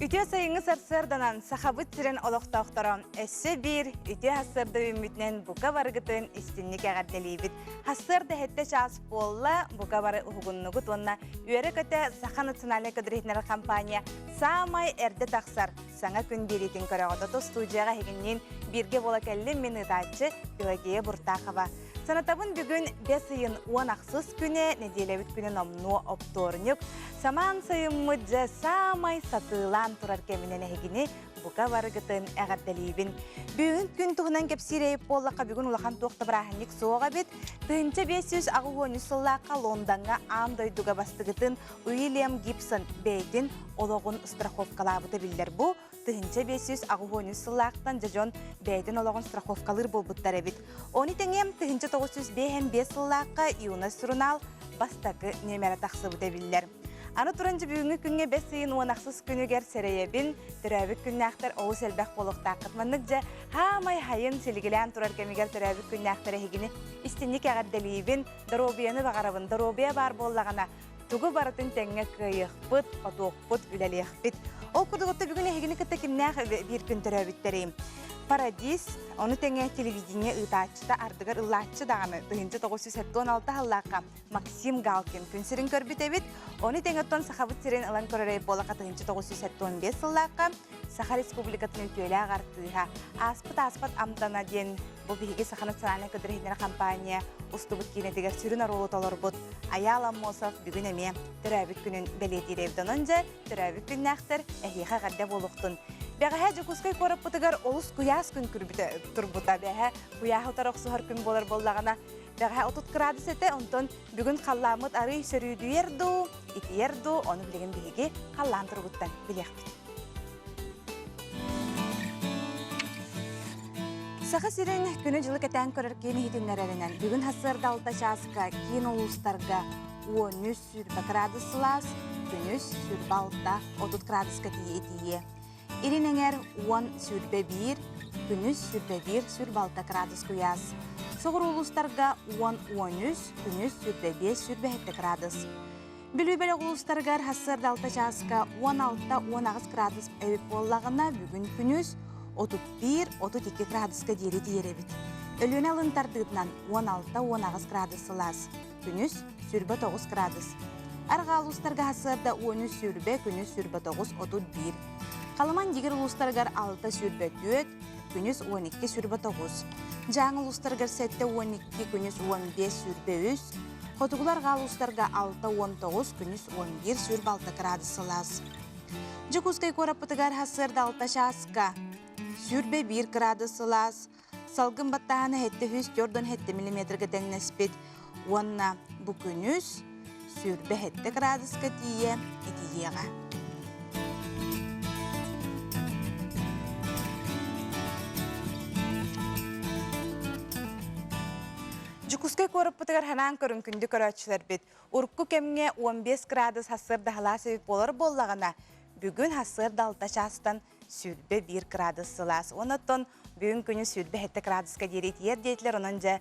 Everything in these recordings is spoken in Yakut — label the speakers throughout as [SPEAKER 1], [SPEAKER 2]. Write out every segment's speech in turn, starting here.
[SPEAKER 1] Үтүө сайыҥҥы сарсыарданан Сахабыт сирин олохтоохторо өссө биир үтүө сарсыарда үүммүтүнэн бука барыгытын истинник эҕэрдэлиибит. Сарсыарда сэттэ чаас буолла, бука бары уһугуннугут уонна үөрэ-көтө Саха национальнай көдүрүһүнэр компания саамай эрдэ тахсар саҥа күн биэриитин көрөҕүт. Ото студияҕа эһигинниин бииргэ буола кэллим мин ыытааччы Пелагея Буртахова. Санатабын бүгүн бэс ыйын 16 күнэ, нэдиэлэбит күнэ номнуо оптуорунньук. Самаан сайыммыт дьэ саамай сатыылаан турар кэминэн эһигини бука барыгытын эҕэрдэлиибин. Бүгүн күн туһунан кэпсиир эйип буоллахха бүгүн улахан туох да бырааһынньык суох эбит. 1583 сыллаахха Лондоҥҥа аан дойдуга бастыгытын Уильям Гибсон бэйэтин олоҕун страховкалаабыта биллэр. Бу 1583 сыллаахтан дьэ дьон бэйэтин олоҕун страховкалыыр буолбуттар эбит. Ону тэҥэ 1955 сыллаахха Юность сурунаал бастакы нүөмэрэ тахсыбыта биллэр. Аны туран дьэ бүгүҥҥү күҥҥэ бэс ыйын уон ахсыс күнүгэр сэрэйэбин, төрөөбүт күннээхтэр олус элбэх буолуохтааххыт. Маннык дьэ хаамай хайын силигилээн турар кэмигэр төрөөбүт күннээхтэр эһигини истинник эҕэрдэлиибин, доруобуйаны баҕарабын. Доруобуйа баар буоллаҕына тугу барытын тэҥҥэ кыайыахпыт, хотуохпут, үлэлиэхпит. Ол курдук отто бүгүн эһигини кытта кимнээх биир күн төрөөбүттэрий? Парадис, ону тэҥэ телевидение ыытааччыта, ардыгар ыллааччы даҕаны 1976 сыллаахха Максим Галкин күн сирин көрбүт эбит. Ону тэҥэ оттон Сахабыт сирин ылан көрөрөй буолаха 1975 сыллаахха Саха Республикатын үтүөлээх артыыһа Ааспыт-ааспат амтана диэн бу биһиги Саха национальнай көдүрүһүннэрэ компания устубут киинэтигэр сүрүн оруолу толорбут Айаал Аммосов бүгүн эмиэ төрөөбүт күнүн бэлиэтиир эбит. Онон дьэ, төрөөбүт күннээхтэр эһиэхэ эҕэрдэ буолуохтун. Бэҕэһээ Дьокуускай куораппытыгар олус куйаас күн турбута. Бэҕэһээ куйааһы утары охсуһар күн буолар буоллаҕына, бэҕэһээ 30 градус этэ, онтон бүгүн халлааммыт арыый сөрүүдүйэр дуу, итийэр дуу, ону билигин биһиги халлаан туругуттан билиэхпит. Саха сирин күнү-дьылы кэтээн көрөр киин иһитиннэрэринэн, бүгүн сарсыарда алта чааска киин улуустарга 13 20 градус сылаас, күнүс 26 30 градуска тиийэ итийиэ. Илин эҥэр 10 21, күнүс 21 26 градус куйаас. Соҕуруу улуустарга 10 13, күнүс 25 27 градус. Бүлүү бөлөх улуустарыгар сарсыарда алта чааска 16-18 градус эбит буоллаҕына, бүгүн күнүс 31-32 градуска диэри тиийэр эбит. Өлүөнэ алын тардыытынан 16-18 градус сылаас, күнүс 29 градус. Арҕаа улуустарга сарсыарда 13-20, күнүс 29-31. Халыман Дигир улуустарыгар 6-24, күнүс 12-29. Дьааҥы улуустарыгар 7-12, күнүс 15-23, Хотугулар улуустарга 69, күнүс 11 сүр-балта градус сылаас. Дьокуускай куораппытыгар сарсыарда алта чааска сүүрбэ биир градус сылаас, салгын баттааһына 747 миллиметрга тэҥнэспит уонна бу күнүс сүүрбэ сэттэ градуска тиийэ итийиэҕэ. Дьокуускай куораппытыгар ханаан көрүҥ күндү көрөөччүлэрбит. Урукку кэмҥэ 15 градус сарсыарда халаас эбит буолар буоллаҕына, бүгүн сарсыарда алта чаастан 21 градус сылаас. Онон бүгүн күнү 27 градуска диэри итийэр диэтилэр. Онон дьэ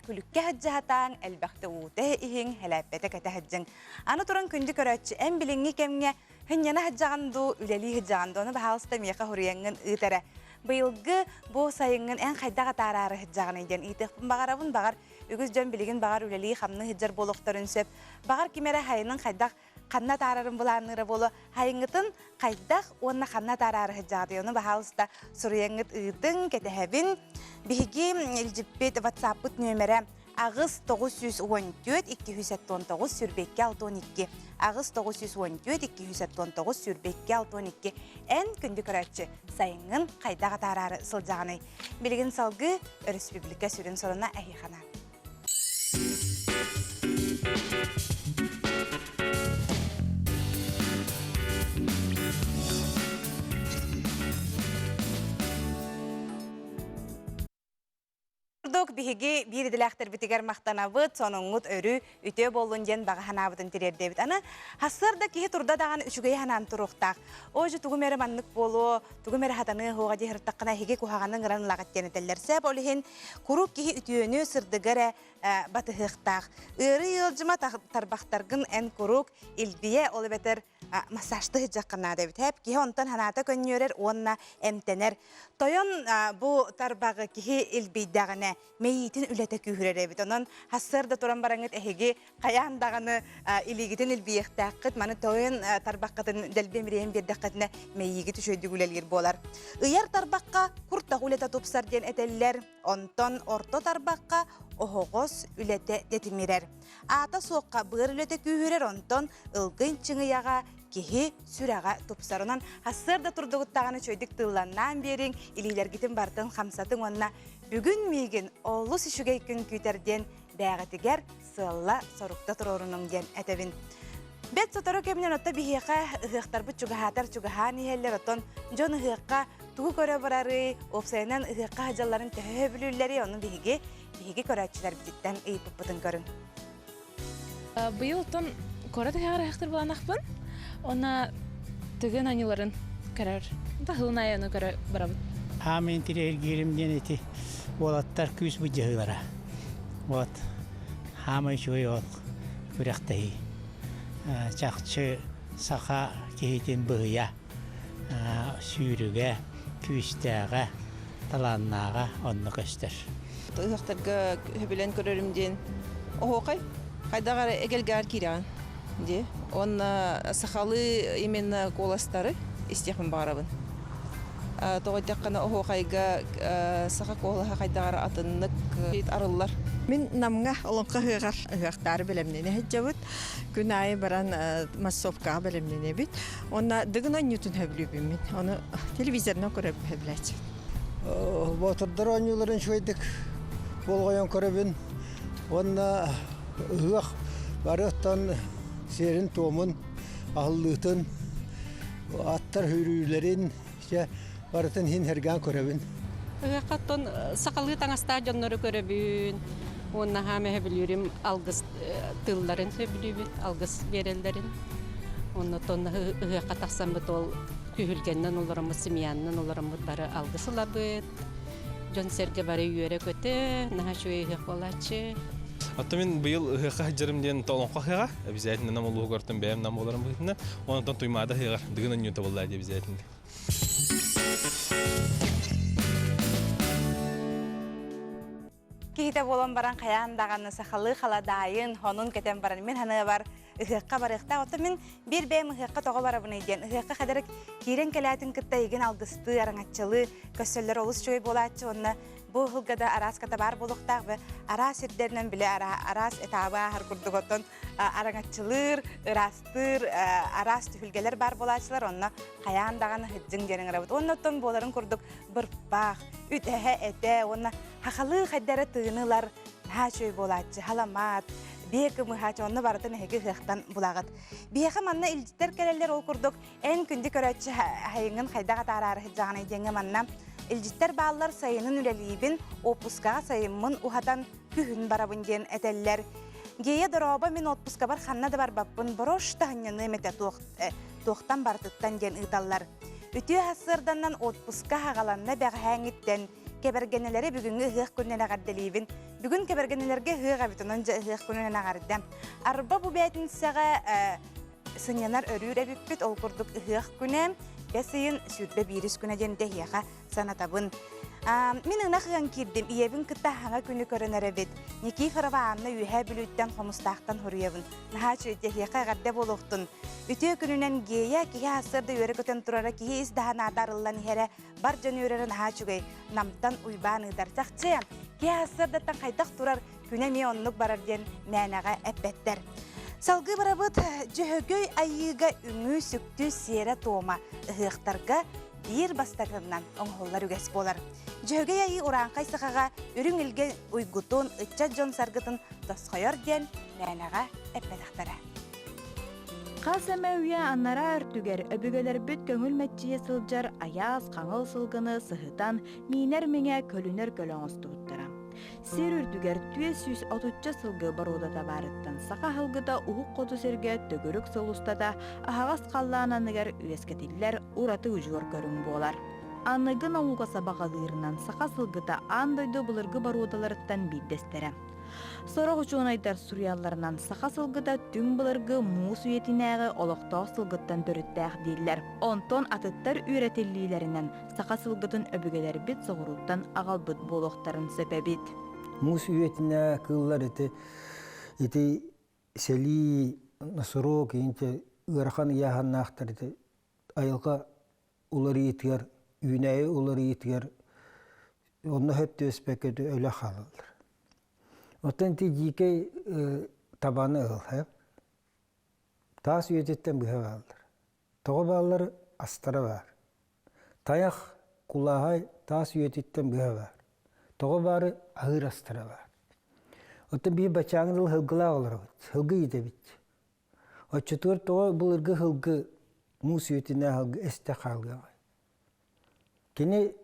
[SPEAKER 1] күлүккэ сылдьа элбэхтэ уута иһиҥ, хэлээппэтэ кэтэ сылдьыҥ. Аны туран күндү көрөөччү, эн билиҥҥи кэмҥэ сынньана сылдьаҕын дуу, үлэлии сылдьаҕын дуу, ону баһаалыста миэхэ суруйаҥҥын ыыт эрэ. Быйылгы бу сайыҥҥын эн хайдах атаараары сылдьаҕыный диэн ыйытыахпын баҕарабын. Баҕар, үгүс дьон билигин баҕар үлэлии-хамныы сылдьар буолуохтарын сөп. Баҕар, ким эрэ сайынын хайдах ханна атаарарын былаанныыра буолуо. Сайыҥҥытын хайдах уонна ханна атаараары сылдьаҕытый? Ону баһаалыста суруйаҥҥыт ыытыҥ, кэтэһэбин. Биһиги илдьиппит WhatsApp-пыт нүөмэрэ 8 914 279 22 62 8 914 279 22 62 Эн күндү көрөөччү сайыҥҥын хайдах атаараары сылдьаҕыный? Билигин салгыы өрөспүүбүлүкэ сүрүн сонуна эһиэхэ курдук биһиги биир идэлээхтэрбитигэр махтанабыт, сонуҥҥут өрүү үтүө буоллун диэн баҕа санаабытын тириэрдэбит. Аны сарсыарда киһи турда даҕаны үчүгэйи санаан туруохтаах. Оо, дьэ тугум эрэ маннык буолуо, тугум эрэ хатаныа суоҕа дии сырыттаххына эһиги куһаҕаны ыҥыран ылаҕыт диэн этэллэр. Сөп, ол иһин куруук киһи үтүөнү, сырдыгы эрэ батыһыахтаах. Ыарыы ыалдьыма тарбахтаргын эн куруук илбийэ, ол эбэтэр массажты сылдьахха наада эбит. Хэп киһи онтон санаата көнньүөрэр уонна эмтэнэр. Тойон бу тарбаҕы киһи илбийдэҕинэ мэйиитин үлэтэ күүһүрэр эбит. Онон сарсыарда туран бараҥҥыт эһиги хайаан даҕаны илиигитин илбийиэхтээххит. Маны тойон тарбаххытын дэлби эмириэһин биэрдэххитинэ мэйиигит үчүгэйдик үлэлиир буолар. Ыйар тарбахха куртах үлэтэ тупсар диэн этэллэр. Онтон орто тарбахха оһоҕос үлэтэ тэтимирэр. Аата суохха быар үлэтэ күүһүрэр, онтон ылгын чыҥыйаҕа киһи сүрэҕэ тупсар. Онон сарсыарда турдугуттаҕына үчүгэйдик тылланнаан биэриҥ, илиилэргитин барытын хамсатыҥ уонна бүгүн миигин олус үчүгэй күн күүтэр диэн бээҕитигэр сыалла-сорукта туруорунуҥ диэн этэбин. Бэт сотору кэминэн отто биһиэхэ ыһыахтарбыт чугаһаатар чугаһаан иһэллэр, оттон дьон ыһыахха тугу көрө барарый, уопсайынан ыһыахха сылдьалларын төһө сөбүлүүллэрий, ону биһиги биһиги көрөөччүлэрбититтэн ыйыппыппытын көрүҥ.
[SPEAKER 2] Быйыл оттон куорат ыһыаҕар ыһыахтар былаанахпын. Уонна Тыгын аньыыларын көрөр. Таһылын айаны көрө барабыт.
[SPEAKER 3] Хаамын интириэһиргиирим диэн ити уолаттар күүс былдьаһыылара. Вот. Хаамай үчүгэй ол күрэхтэһии. Чахчы саха киһитин быһыйа, сүүрүгэ, күүстээҕэ, талааннааҕа онно көстөр.
[SPEAKER 4] Ыһыахтарга сөбүлээн көрөрүм диэн оһуохай хайдах эрэ эгэлгэҕэр киирэҕин дии. Уонна сахалыы именно куоластары истиэхпин баҕарабын. Тоҕо диэтэххинэ оһуохайга саха куолаһа хайдах эрэ атыннык арыллар.
[SPEAKER 5] Мин Намҥа Олоҥхо ыһыаҕар ыһыахтаары бэлэмнэнэ сылдьабыт. Күн аайы баран массовкаҕа бэлэмнэнэбит. Уонна Дыгын оонньуутун сөбүлүүбүн мин. Ону телевизорынан көрөбүн сөбүлээччибин.
[SPEAKER 6] Боотурдар оонньууларын үчүгэйдик болҕойон көрөбүн. Уонна ыһыах барыттан сиэрин-туомун, аһыллыытын, аттар үүрүүлэрин дьэ барытын иһин сэргээн көрөбүн.
[SPEAKER 7] Ыһыахха оттон сахалыы таҥастаах дьоннору көрөбүн уонна хаам сөбүлүүрүм алгыс тылларын сөбүлүүбүн, алгыс биэрэллэрин. Оннотон ыһыахха тахсаммыт ол түһүлгэннэн олороммут, семьяннан олороммут бары алгыс ылабыт. Дьон-сэргэ бары үөрэ-көтө, наһаа үчүгэй ыһыах буолааччы.
[SPEAKER 8] Оттон мин быйыл ыһыахха сылдьарым диэн Олоҥхо ыһыаҕа, обязательно нам улууһугартан бэйэм нам буоларым быһыытынан, онтон Туймаада ыһыаҕар Дыгын оонньуута буолла дии обязательно.
[SPEAKER 1] Киһитэ буолан баран хайаан даҕаны сахалыы халадаайын, хонун кэтэн баран мин ханыабар ыһыахха барыахтаах. Оттон мин биир бэйэм ыһыахха тоҕо барабыный диэн ыһыахха хадары киирэн кэлээтин кытта игин алгыстыы, араҥаччылыы көссөллөр олус үчүгэй буолааччы уонна бу ыһылга да араас ката баар буолуохтаах бе араас сирдэринэн биле араас этабы ааһар курдук оттон араҥаччылыыр, ыраастыыр араас түһүлгэлэр баар буолааччылар онно хайаан даҕаны сыдьыҥ диэн ыҥырабыт. Уонна оттон буоларын курдук бырпах, үтэһэ этэ уонна хахалыы хайдара тыыны ылар наһаа үчүгэй буолааччы, халамаат, биэ кымыһааччы онно барытын эһиги ыһыахтан булаҕыт. Биһиэхэ манна илдьиттэр кэлэллэр ол курдук эн күндү көрөөччү хайыҥын хайдах атаараары сылдьаҕыный диэҥҥэ манна илдьиттэр бааллар сайынын үлэлиибин, уоппускаҕа сайыммын уһатан күһүн барабын диэн этэллэр. Гея дорообо мин отпускабар ханна да барбаппын, борош таһынньаныам этэ туох, туохтан барытыттан диэн ыыталлар. Үтүө сарсыарданнан отпуска хаҕаланна бэҕэһээҥҥиттэн кэбэргэнэлэри бүгүҥҥү ыһыах күнүнэн эҕэрдэлиибин. Бүгүн кэбэргэнэлэргэ ыһыах эбит, онон дьэ ыһыах күнүнэн эҕэрдэ. Арба бу бээтинсэҕэ сынньанар өрүүр эбиппит, ол курдук ыһыах күнэ бэс ыйын 21 күнэ диэн эһиэхэ санатабын. Мин ынах ыан киирдим, ийэбин кытта хаҥа күнү көрөн эрэбит. Никифорова Анна Үөһээ Бүлүүттэн Хомустаахтан хоруйабын. Наһаа үчүгэй эһиэхэ эҕэрдэ буолуохтун. Үтүө күнүнэн Гея киһи сарсыарда үөрэ көтөн турара, киһи ис даһанаата арыллан иһэрэ, бар дьон үөрэрэ наһаа үчүгэй. Намтан Уйбаан ыытар. Чахчы, киһи сарсыардаттан хайдах турар, күнэ эмиэ оннук барар диэн мээнэҕэ эппэттэр. Салгыы барабыт Дьөһөгөй Айыыга үҥүү-сүктүү сиэрэ-туома ыһыахтарга биир бастакынан оҥоһуллар үгэс буолар. Дьөһөгөй Айыы урааҥхай сахаҕа үрүҥ илгэ уйгутун, ыччат дьон саргытын тосхойор диэн мээнэҕэ эппэтэхтэрэ.
[SPEAKER 9] Хас эмэ үйэ анараа өртүгэр өбүгэлэрбит көҥүл мэччийэ сылдьар айаас хаҥыл сылгыны сыһытан, миинэр миҥэ, көлүнэр көлө оҥостубуттара. Сир үрдүгэр 430 сылгы боруодата баарыттан саха аһылгыта уһук хоту сиргэ төгүрүк сыл устата аһаҕас халлаан анныгар үөскэтиллэр ураты удьуор көрүҥ буолар. Аныгы наука сабаҕалыырынан саха сылгыта аан дойду былыргы боруодаларыттан биирдэстэрэ. Сорох учуонайдар суруйалларынан саха сылгыта түҥ былыргы муус үйэтинээҕи олохтоох сылгыттан төрүттээх дииллэр. Онтон атыттар үөрэтиллиилэринэн саха сылгытын өбүгэлэрбит соҕурууттан аҕалбыт буолуохтарын сөп эбит.
[SPEAKER 6] Муус үйэтинэ кыыллар ити ити сэлии носорог инчэ ыарахан ыйааһыннаахтар ити айылҕа уларыйыытыгар үүнээйи уларыйыытыгар онно сөп түбэспэккэ өлө хаалаллар. Оттон ити дьиикэй табаны ыл, таас үйэтиттэн быһа бааллар. Тоҕо бааллар астара баар. Тайах, кулааһай таас үйэтиттэн быһа баар. Тоҕо баары аһыыр астара баар. Оттон биир бачааҥы дыл сылгылаах олоробут, сылгы иитэбит. Оччотугар тоҕо былыргы сылгы муус үйэтинээх сылгы эстэ хаалыаҕай? Кини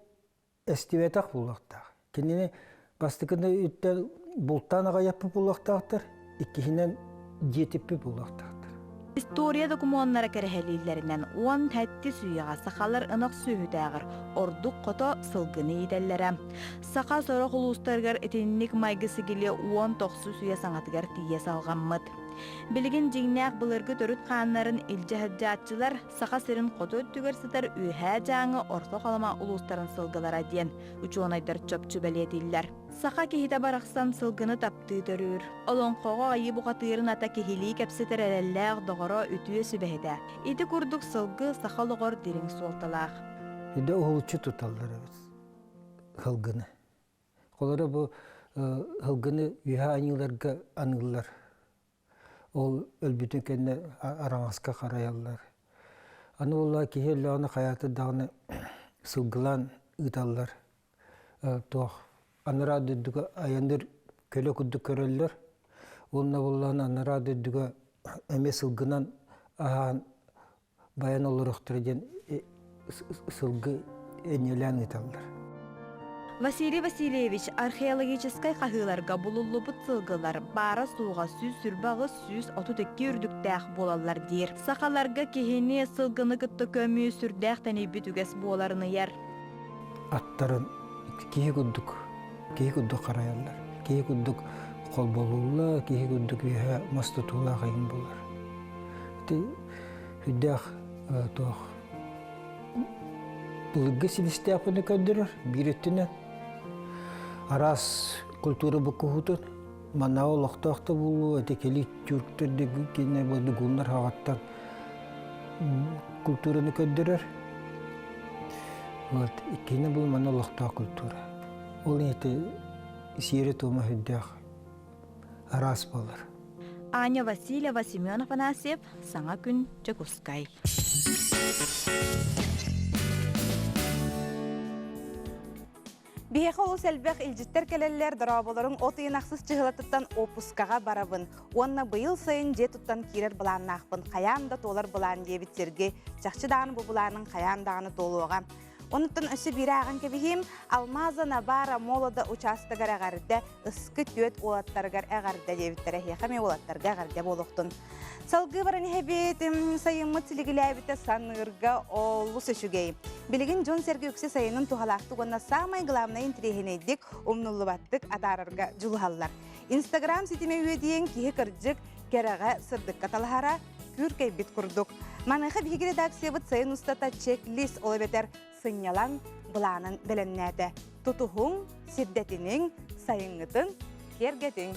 [SPEAKER 6] эстибэтэх буолуохтаах. Кинини бастакыны үттэн бултаан аҕайаппыт буолуохтаахтар, иккиһинэн дьиэтиппит буолуохтаахтар.
[SPEAKER 9] История докумуоннара кэрэһэлииллэринэн 17 үйэҕэ сахалар ынах сүөһүтээҕэр ордук хото сылгыны иитэллэрэ. Саха сорох улуустарыгар итинник майгы-сигили 19 үйэ саҥатыгар тиийэ салҕаммыт. Билигин дьиҥнээх былыргы төрүт хааннарын илдьэ сылдьааччылар Саха сирин хоту өттүгэр сытар Үөһээ Дьааҥы Орто Халыма улуустарын сылгылара диэн учуонайдар чопчу бэлиэтииллэр. Саха киһитэ барахсан сылгыны таптыы төрүүр. Олоҥхоҕо айыы бухатыырын ата киһилии кэпсэтэр эрэллээх доҕоро үтүө сүбэһитэ. Ити курдук сылгы саха олоҕор дириҥ суолталаах.
[SPEAKER 6] Идэ уһулуччу туталлар эбит сылгыны. Холоро бу сылгыны үөһэ аньыыларга аныыллар. Ол өлбүтүн кэннэ араҥаска харайаллар. Аны буоллаҕа киһи өллөҕүнэ хайаатар даҕаны сылгылаан ыыталлар. Туох анараа дойдуга айанныыр көлө курдук көрөллөр. Уонна буоллаҕына анараа дойдуга эмиэ сылгынан аһаан байан олоруохтара диэн сылгы энньэлээн ыыталлар.
[SPEAKER 9] Василий Васильевич археологическай хаһыыларга булуллубут сылгылар баара-суоҕа 128 132 үрдүктээх буолаллар диир. Сахаларга киһини сылгыны кытта көмүү сүрдээх тэнийбит үгэс буоларын ыйар.
[SPEAKER 6] Аттарын киһи курдук, киһи курдук харайаллар. Киһи курдук холболууллар, киһи курдук үөһэ мас тутуулаах эҥин буолар. Ити сүрдээх туох былыргы силистээхпини көрдөрөр биир өттүнэн араас культура буккуһуутун манна олохтоох да буолуо ити кэлии тюрктэр кинэ гуннар хаҕаттан культураны көрдөрөр вот иккиһинэн бу манна олохтоох культура ол ити сиэрэ-туома сүрдээх араас буолар.
[SPEAKER 9] Аня Васильева, Семен Афанасьев, Саҥа күн, Дьокуускай.
[SPEAKER 1] Биһиэхэ олус элбэх илдьиттэр кэлэллэр, дорооболоруҥ от ыйын ахсыс чыһылатыттан уоппускаҕа барабын уонна быйыл сайын дьиэ туттан киирэр былааннаахпын, хайаан да туолар былаан диэбит Сергей чахчы даҕаны бу былааның хайаан даҕаны туолуоҕа. Онуттан өссө биири ааҕан кэбиһиим, Алмаза Навара Молода учаастагар эҕэрдэ, ыскы түөт уолаттарыгар эҕэрдэ диэбиттэрэ эһиэхэ эмиэ уолаттарга эҕэрдэ буолуохтун. Салгыы баран иһэбит, сайыммыт силигилээбитэ саныырга олус үчүгэй. Билигин дьон-сэргэ үксэ сайынын туһалаахтык уонна саамай главнай интэриэһинэйдик, умнуллубаттык атаарарга дьулуһаллар. Инстаграм ситимэ үөдүйэн киһи кырдьык кэрэҕэ, сырдыкка талаһара күүркэйбит курдук. Маныаха биһиги редакциябыт сайын устата чек-лист, ол эбэтэр сынньалаҥ былаанын бэлэмнээтэ. Тутуһуҥ, сирдэтиниҥ, сайыҥҥытын киэргэтиҥ.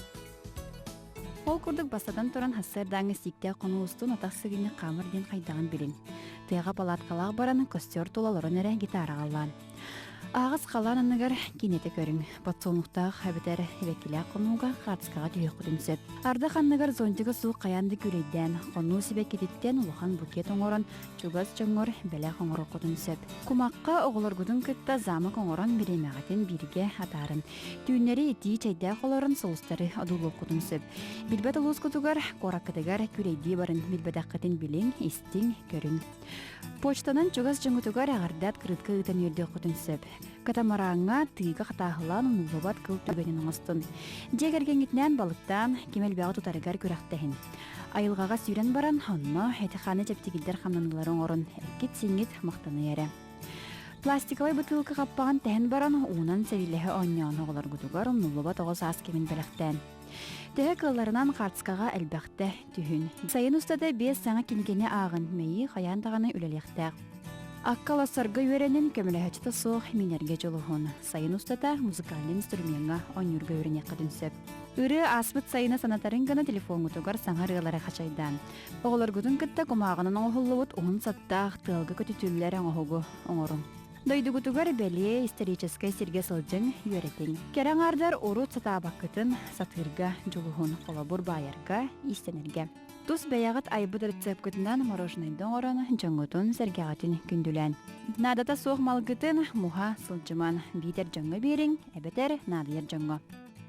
[SPEAKER 10] Ол курдук бастатан туран сарсыардааҥҥы сииктээх хонуу устун атах сыгынньах хаамар диэн хайдаҕын билин. Тыаҕа палаткалаах баран костер тула олорон эрэ гитараҕа ыллаан. Аҕыс халаан анныгар киинэтэ көрүҥ. Подсолнухтаах эбэтэр сибэккилээх хонууга хаартыскаҕа түһүөххүтүн сөп. Ардах анныгар зонтига суох хайаан да күүлэйдээн, хонуу сибэккититтэн улахан букет оҥорон чугас дьоҥҥор бэлэх оҥоруоххутун сөп. Кумахха оҕолоргутун кытта замок оҥорон бириэмэҕитин бииргэ атаарын. Түүннэри итии чэйдээх олорон сулустары одуулуоххутун сөп. Билбэт улуускутугар, куораккытыгар күүлэйдии барын билбэтэххитин билиҥ, истиҥ, көрүҥ. Почтанан чугас дьоҥҥутугар эҕэрдэ открытка ыытан үөрдүөххүтүн сөп. Катамараҥҥа тыыга хатааһылаан умнуллубат кыл түгэнин оҥостун. Дьиэ кэргэҥҥитинээн балыктаан, ким элбэҕи тутарыгар күрэхтэһин. Айылҕаҕа сүүрэн баран, онно эти-хааны чэпчигирдэр хамнаныылары оҥорун, эккит-сиҥҥит махтаныа эрэ. Пластиковай бытыылка хаппаҕын тэһэн баран, уунан сэриилэһэ оонньоон оҕолоргутугар умнуллубат оҕо саас кэмин бэлэхтээн. Төһө кыалларынан хаартыскаҕа элбэхтэ түһүн. Сайын устата биэс саҥа кинигэни ааҕын, мэйии хайаан даҕаны үлэлиэхтээх. Акка олорсорго үөрэнин, көмөлөһөөччүтэ суох миинэргэ дьулуһун. Сайын устата музыкальнай инструмеҥҥа оонньуурга үөрэниэххитин сөп. Ырыа ааспыт сайыны санатарын гына телефоҥҥутугар саҥа ырыалары хачайдаан. Оҕолоргутун кытта кумааҕынан оҥоһуллубут уһун саптаах тыалга көтүтүллэр оҥоһугу оҥоруҥ. Дойдугутугар бэлиэ историческай сиргэ сылдьыҥ, үөрэтиҥ. Кэрэ аҥаардар урут сатаабаккытын сатыырга дьулуһун, холобур баайарга, иистэнэргэ. Тус бэйэҕит айбыт рецепкытынан мороженайда оҥорон, дьоҥҥутун-сэргэҕитин күндүлээн. Наадата суох малгытын муһа сылдьыман, биитэр дьоҥҥо биэриҥ, эбэтэр наадыйар дьоҥҥо.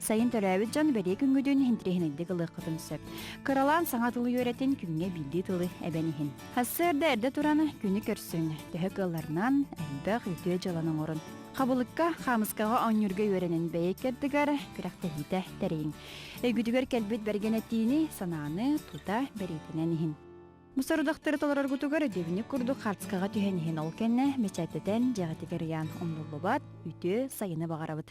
[SPEAKER 10] Сайын төрөөбүт дьон бэлиэ күҥҥүтүн интэриэһинэйдик ылыаххытын сөп. Кыралаан саҥа тылы үөрэтин, күҥҥэ биирдии тылы эбэн иһин. Сарсыарда эрдэ туран күнү көрсүҥ, төһө кыалларынан элбэх үтүө дьыаланы оҥорун. Хабылыкка, хаамыскаҕа оонньуурга үөрэнэн бэйэ иккэрдигэр күрэхтэһиитэ тэрийиҥ. Өйгүтүгэр кэлбит бэргэн этиини, санааны тута бэлиэтэнэн иһин. Бу сорудахтары толороргутугар өйдөбүнньүк курдук хаартыскаҕа түһэн иһин ол кэннэ бэчээттэтэн дьиэҕитигэр ыйаан умнуллубат үтүө сайыны баҕарабыт.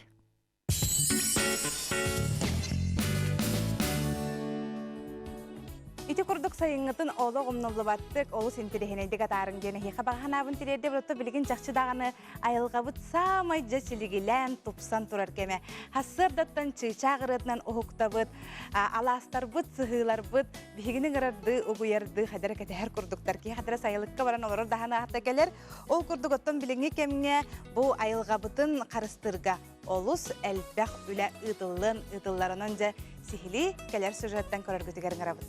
[SPEAKER 1] Ити курдук сайыҥҥытын олох умнуллубаттык, олус интэриэһинэйдик атаарыҥ диэн эһиэхэ баҕа санаабын тириэрдэ отто билигин чахчы даҕаны айылҕабыт саамай дьэ силигилээн, тупсан турар кэмэ. Сарсыардаттан чыычаах ырыатынан уһуктабыт, алаастарбыт, сыһыыларбыт биһигини ыҥырардыы, угуйардыы хадара кэтэһэр курдуктар. Киһи хадара сайылыкка баран олорор даһаны аата кэлэр. Ол курдук оттон билиҥҥи кэмҥэ бу айылҕабытын харыстыырга олус элбэх үлэ ыытыллыан ыытылларынан дьэ сиһилии кэлэр сюжеттан көрөргүтүгэр ыҥырабыт.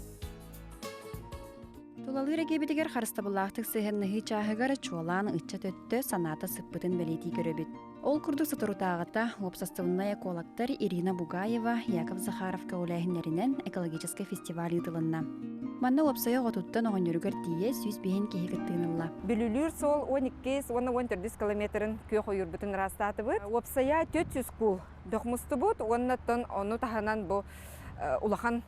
[SPEAKER 10] Тулалыыр эйгэбитигэр харыстабыллаахтык сыһыаннаһыы чааһыгар чуолаан ыччат өттө санаата сыппытын бэлиэтии көрөбүт. Ол курдук соторутааҕыта уопсастыбаннай экологтар Ирина Бугаева, Яков Захаров көҕүлээһиннэринэн экологическай фестиваль ыытылынна. Манна уопсайа оҕотуттан оҕонньоругар тиийэ 105 киһи кыттыыны ылла.
[SPEAKER 11] Бүлүүлүүр суол 12 уонна 14 километрын күөх ойуурбутун ыраастаатыбыт. Уопсайа 400 куул бөх мустубут уонна ону таһынан бу улахан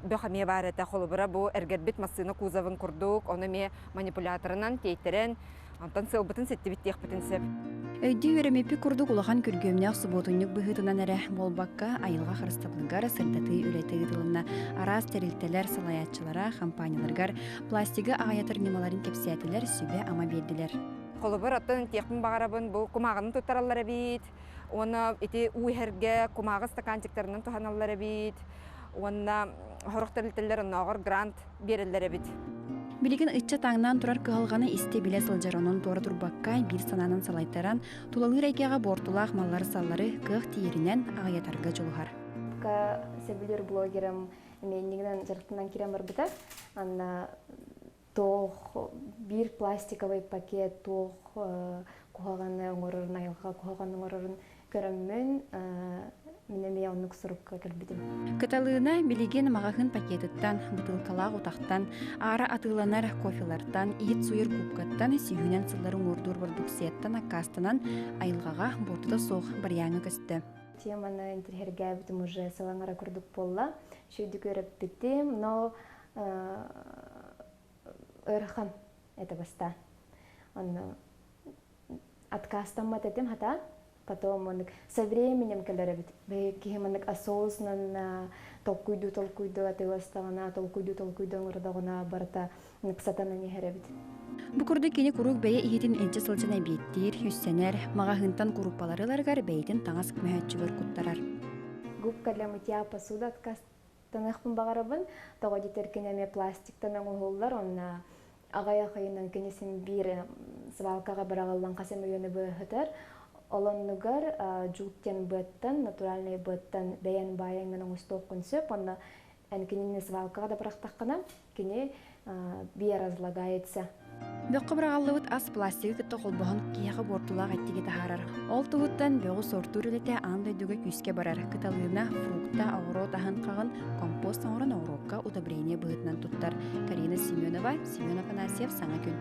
[SPEAKER 11] бөх эмиэ баар этэ. Холобура, бу эргэрбит массыына кузовын курдук, ону эмиэ манипуляторынан тиэйтэрэн, онтон сыалбытын ситтибит диэхпитин сөп.
[SPEAKER 10] Өйдүү үөрэммиппит курдук улахан күргүөмнээх субуотунньук быһыытынан эрэ буолбакка, айылҕа харыстабылыгар сырдатыы үлэтэ ыытылынна. Араас тэрилтэлэр салайааччылара хампаанньаларыгар пластигы аҕыйатар ньымаларын кэпсээтилэр, сүбэ-ама биэрдилэр.
[SPEAKER 11] Холобур, оттон тиэхпин баҕарабын бу кумааҕыны туттараллар эбит, Уонна ити уу иһэргэ кумааҕы стаканчиктарынан туһаналлар эбит. Уонна сорох тэрилтэлэр оннооҕор грант биэрэллэр эбит.
[SPEAKER 10] Билигин ыччат ааҥнаан турар кыһалҕаны истэ-билэ сылдьар, онон туора турбакка, биир санаанан салайтаран, тулалыыр эйгэҕэ буортулаах маллары-саллары кыах тиийэринэн аҕыйатарга дьулуһар.
[SPEAKER 12] Сөбүлүүр блогерым эмиэ дьарыктанан киирэн барбыта. Анна туох биир пластиковый пакет туох куһаҕаны оҥорорун айылҕа куһаҕаны оҥорорун көрөммүн мин эмиэ оннук сурукка кэлбитим.
[SPEAKER 10] Кыталыына билигин маҕаһыын пакетыттан, бытыылкалаах утахтан, аара атыыланар кофелартан, иһит сууйар кубкаттан, сүүһүнэн сыллары уҥуордуур бородууксуйаттан аккаастанан айылҕаҕа буортута суох барыйааҥҥа көстө.
[SPEAKER 12] Теманы интириэһиргээбитим уже сылаҥара курдук буолла. Үчүгэйдик үөрэппитим, но ыарахан это бастаан. Онно отказтаммат этим хата потом маннык со временем кэлэр эбит. Киһи маннык осознанно толкуйдуу толкуйдуу атыыластаҕына, толкуйдуу толкуйдуу оҥордоҕуна барыта сатанан иһэр эбит.
[SPEAKER 10] Бу курдук кини куруук бэйэ иһитин илдьэ сылдьан эбиэттиир, үссэнэр, маҕаһыынтан куруппалары ыларыгар бэйэтин таҥас мөһөөччүгэр куттарар.
[SPEAKER 12] Губка для мытья посуды отказ таныахпын баҕарабын. Тоҕо диэтэр кини эмиэ пластиктан оҥоһуллар, онно аҕыйах ыйынан кини син биир свалкаҕа быраҕыллан хас эмэ үйэни быыһытар. Ол оннугар жут диэн быаттан, натуральнай быаттан бэйэн баайаҥҥын оҥостуоххун сөп. Онно эн кинини свалкаҕа да бырахтаххына, кини биоразлагается.
[SPEAKER 10] Бөххө быраҕыллыбыт ас пластигы кытта холбоһон киһиэхэ буортулаах эттиги таһаарар. Ол туһуттан бөҕү сортуур үлэтэ аан дойдуга күүскэ барар. Кыталыына, фрукта, оҕуруот аһын хаҕын компост оҥорон оҕуруокка удобрение быһыытынан туттар. Карина Семенова, Семен Афанасьев Саҥа күн.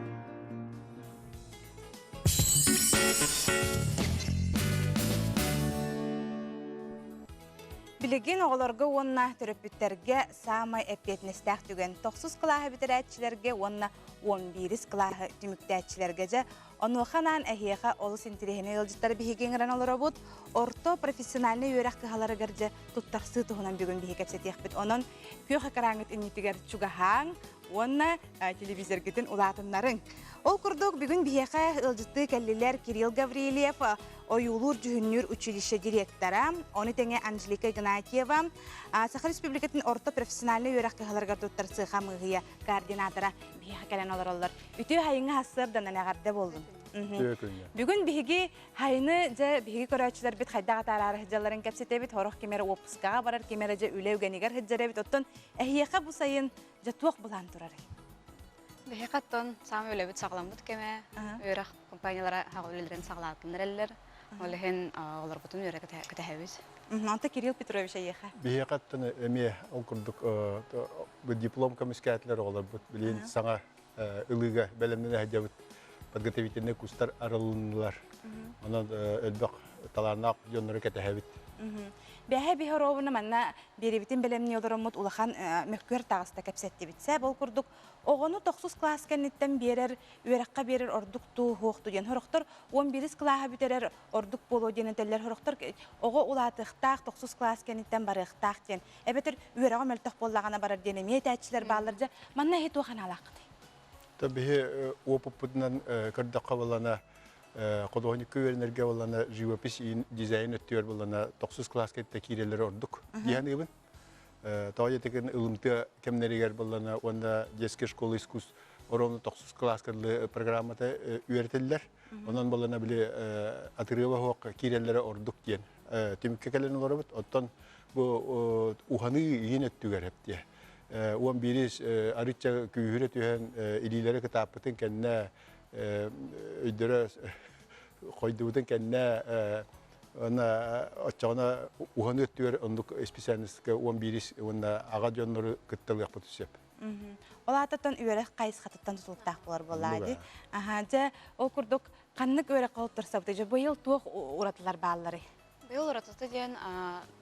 [SPEAKER 1] Билигин оҕолорго уонна төрөппүттэргэ саамай эппиэтинэстээх түгэн тохсус кылааһы бүтэрээччилэргэ уонна 11 кылааһы түмүктээччилэргэ дьэ онуоха анаан эһиэхэ олус интириэһинэй ыалдьыттары биһиги ыҥыран олоробут. Орто профессиональнай үөрэх кыһаларыгар дьэ туттарсыы туһунан бүгүн биһиги кэпсэтиэхпит. Онон күөх экраҥҥыт иннитигэр чугаһааҥ уонна телевизоргытын улаатыннарыҥ. Ол курдук бүгүн биһиэхэ ыалдьыттыы кэллилэр Кирилл Гаврильев, ойуулуур-дьүһүннүүр училище директора, ону тэҥэ Анжелика Игнатьева, Саха Республикатын орто профессиональнай үөрэх кыһаларыгар туттарсыы хамыыһыйа координатора биһиэхэ кэлэн олороллор. Үтүө хайыҥҥа сарсыарданан эҕэрдэ буоллун. Бүгүн биһиги хайыны дьэ биһиги көрөөччүлэрбит хайдах атаараары сылдьалларын кэпсэтэбит, сорох ким эрэ уоппускаҕа барар, ким эрэ дьэ үлэ үгэнигэр сылдьар эбит. Оттон эһиэхэ бу сайын Дьэ туох былаан турарый?
[SPEAKER 13] Биһиэхэ оттон саамай үлэбит саҕаламмыт кэмэ, үөрэх компаниялара аҕа үлэлэрин саҕалаатыннар эрэллэр. Ол иһин олорбутун үөрэ кэтэһэбит.
[SPEAKER 1] Онто Кирилл Петрович эйиэхэ?
[SPEAKER 14] Биһиэхэ оттон эмиэ ол курдук диплом көмүскээтилэр оҕолорбут. Билигин саҥа ылыыга бэлэмнэнэ сылдьабыт. Подготовительнай курстар арылыннылар. Онон элбэх талааннаах дьоннору кэтэһэбит.
[SPEAKER 1] Бэһэ биһи оруобуна манна биэрибитин бэлэмнии олороммут улахан мөккүөр таҕыста кэпсэттибит. Сээп ол курдук оҕону тохсус кылаас кэнниттэн биэрэр, үөрэххэ биэрэр ордук туу хуохту диэн сорохтор 11 кылааһы бүтэрэр ордук буолуо диэн этэллэр сорохтор оҕо улаатыахтаах тохсус кылаас кэнниттэн барыахтаах диэн эбэтэр үөрэҕэ мөлтөх буоллаҕына барар диэн эмиэ этээччилэр бааллар дьэ манна эһи туох анаалааххытый
[SPEAKER 14] То биһи уопуппутунан көрдөххө буоллана художникка үөрэнэргэ буоллана живопись дизайн өттүгэр буоллана тохсус кылааска кытта киирэллэрэ ордук диэн ыыбын. Тоҕо диэтикин ылымтыа кэмнэригэр буоллана уонна детская школа искусств ровно тохсус кылааска программата үөрэтиллэр. Онон буоллана били атырыаба суох киирэллэрэ ордук диэн түмүккэ кэлэн олоробут. Оттон бу уһаныы иин өттүгэр эптиэ. Уон биирис арычча күүһүрэ түһэн илиилэрэ кытааппытын кэннэ өйдөрө хойдубутун кэннэ уонна оччоҕуна уһаныы өттүгэр оннук специальностка уон биирис уонна аҕа дьоннору кытталыахпыт сөп.
[SPEAKER 1] Ол аатыттан үөрэх хайысхатыттан тутулуктаах буолар буоллаа дии. Аха, дьэ, ол курдук ханнык үөрэххэ олорсобутуй? Дьэ, быйыл туох уратылар баалларый?
[SPEAKER 13] Быйыл уратыта диэн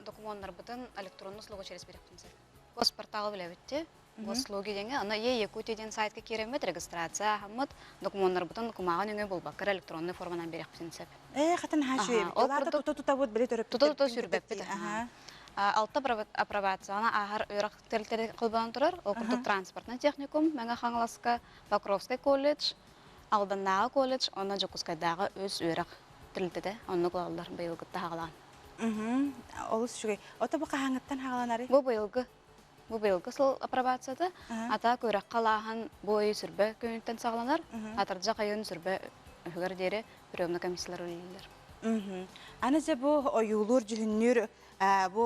[SPEAKER 13] докумуоннарбытын электронный услуга через бириэхпин сөп. Госпорталы билэбитти. Госуслуги диэҥҥэ, аны Е-Якутия диэн сайтка киирэммит, регистрация ааһаммыт, докумуоннарбытын кумааҕы нөҥүө буолбакка электроннай форманан биэриэхпитин сөп.
[SPEAKER 1] Ээ, хатын наһаа үчүгэй эбит.
[SPEAKER 13] Ол
[SPEAKER 1] Ол аата
[SPEAKER 13] курдук
[SPEAKER 1] тута тутабыт, били
[SPEAKER 13] тута-тута
[SPEAKER 1] төрөппүттэрбитин
[SPEAKER 13] сүүрбэппит.
[SPEAKER 1] кытта Аха.
[SPEAKER 13] Алта апробацияны ааһар үөрэх тэрилтэлэрэ холбонон турар. Ол курдук транспортнай техникум Мэҥэ Хаҥаласка, Покровскай колледж, Алданнааҕы колледж уонна Дьокуускайдааҕы үс үөрэх тэрилтэтэ оннук ылаллар быйылгытта хаҕалаан.
[SPEAKER 1] Олус үчүгэй. Ото бу хаһааҥҥыттан хаҕаланарый?
[SPEAKER 13] Бу быйылгы Бу быйылгы сыл апробацията ата күрэххэ лааһан бу ый сүрбэ күнүттэн саҕаланар. Атырдьах ыйын сүрбэ үһүгэр диэри приемный комиссиялар үлэлииллэр.
[SPEAKER 1] Аны дьэ бу ойуулуур дьүһүннүүр бу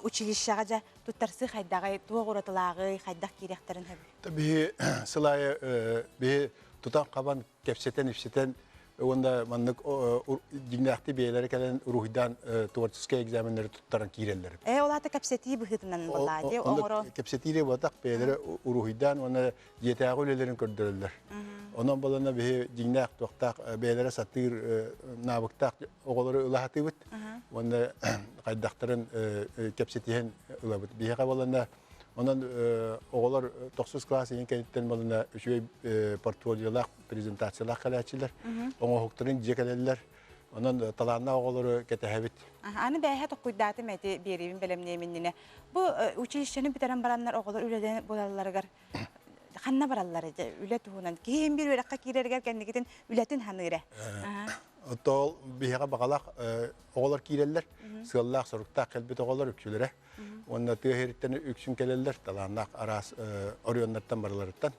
[SPEAKER 1] училищеҕа дьэ туттарсыы хайдаҕый, туох уратылааҕый, хайдах киириэхтэрин сөбүй?
[SPEAKER 14] Биһи сыл аайы биһи тутан-хабан кэпсэтэн-ипсэтэн уонна маннык дьиҥнээхтик бэйэлэрэ кэлэн уруһуйдаан творческай экзаменнары туттаран киирэллэр.
[SPEAKER 1] Ээ, ол аата кэпсэтии быһыытынан буоллаа дии, оҥоро.
[SPEAKER 14] Кэпсэтиире буолбатах, бэйэлэрэ уруһуйдаан уонна дьиэтээҕи үлэлэрин көрдөрөллөр. Онон буолана биһи дьиҥнээх туохтаах бэйэлэрэ сатыыр навыктаах оҕолору ыла сатыыбыт уонна хайдахтарын кэпсэтиһэн ылабыт. Биһиэхэ буолана Онон оҕолор тохсус кылаас иһин кэнниттэн балына үчүгэй портфолиолаах, презентациялаах кэлээччилэр, оҥоһуктарын дьиэ кэлэллэр. Онон талааннаах оҕолору кэтэһэбит.
[SPEAKER 1] Аны бээһэ токкуйдаатым эти биэриибин бэлэмниэм иннинэ. Бу училищены бүтэрэн бараннар оҕолор үлэлээн буолалларыгар ханна бараллар дьэ үлэ туһунан киһи иһин биир үөрэххэ киирэригэр кэнникитин үлэтин ханыыра.
[SPEAKER 14] Оттон биһиэхэ баҕалаах оҕолор киирэллэр, сыаллаах-соруктаах кэлбит оҕолор үксүлэрэ. Уонна тыа сириттэн үксүн кэлэллэр, талааннаах араас оройуоннартан барыларыттан.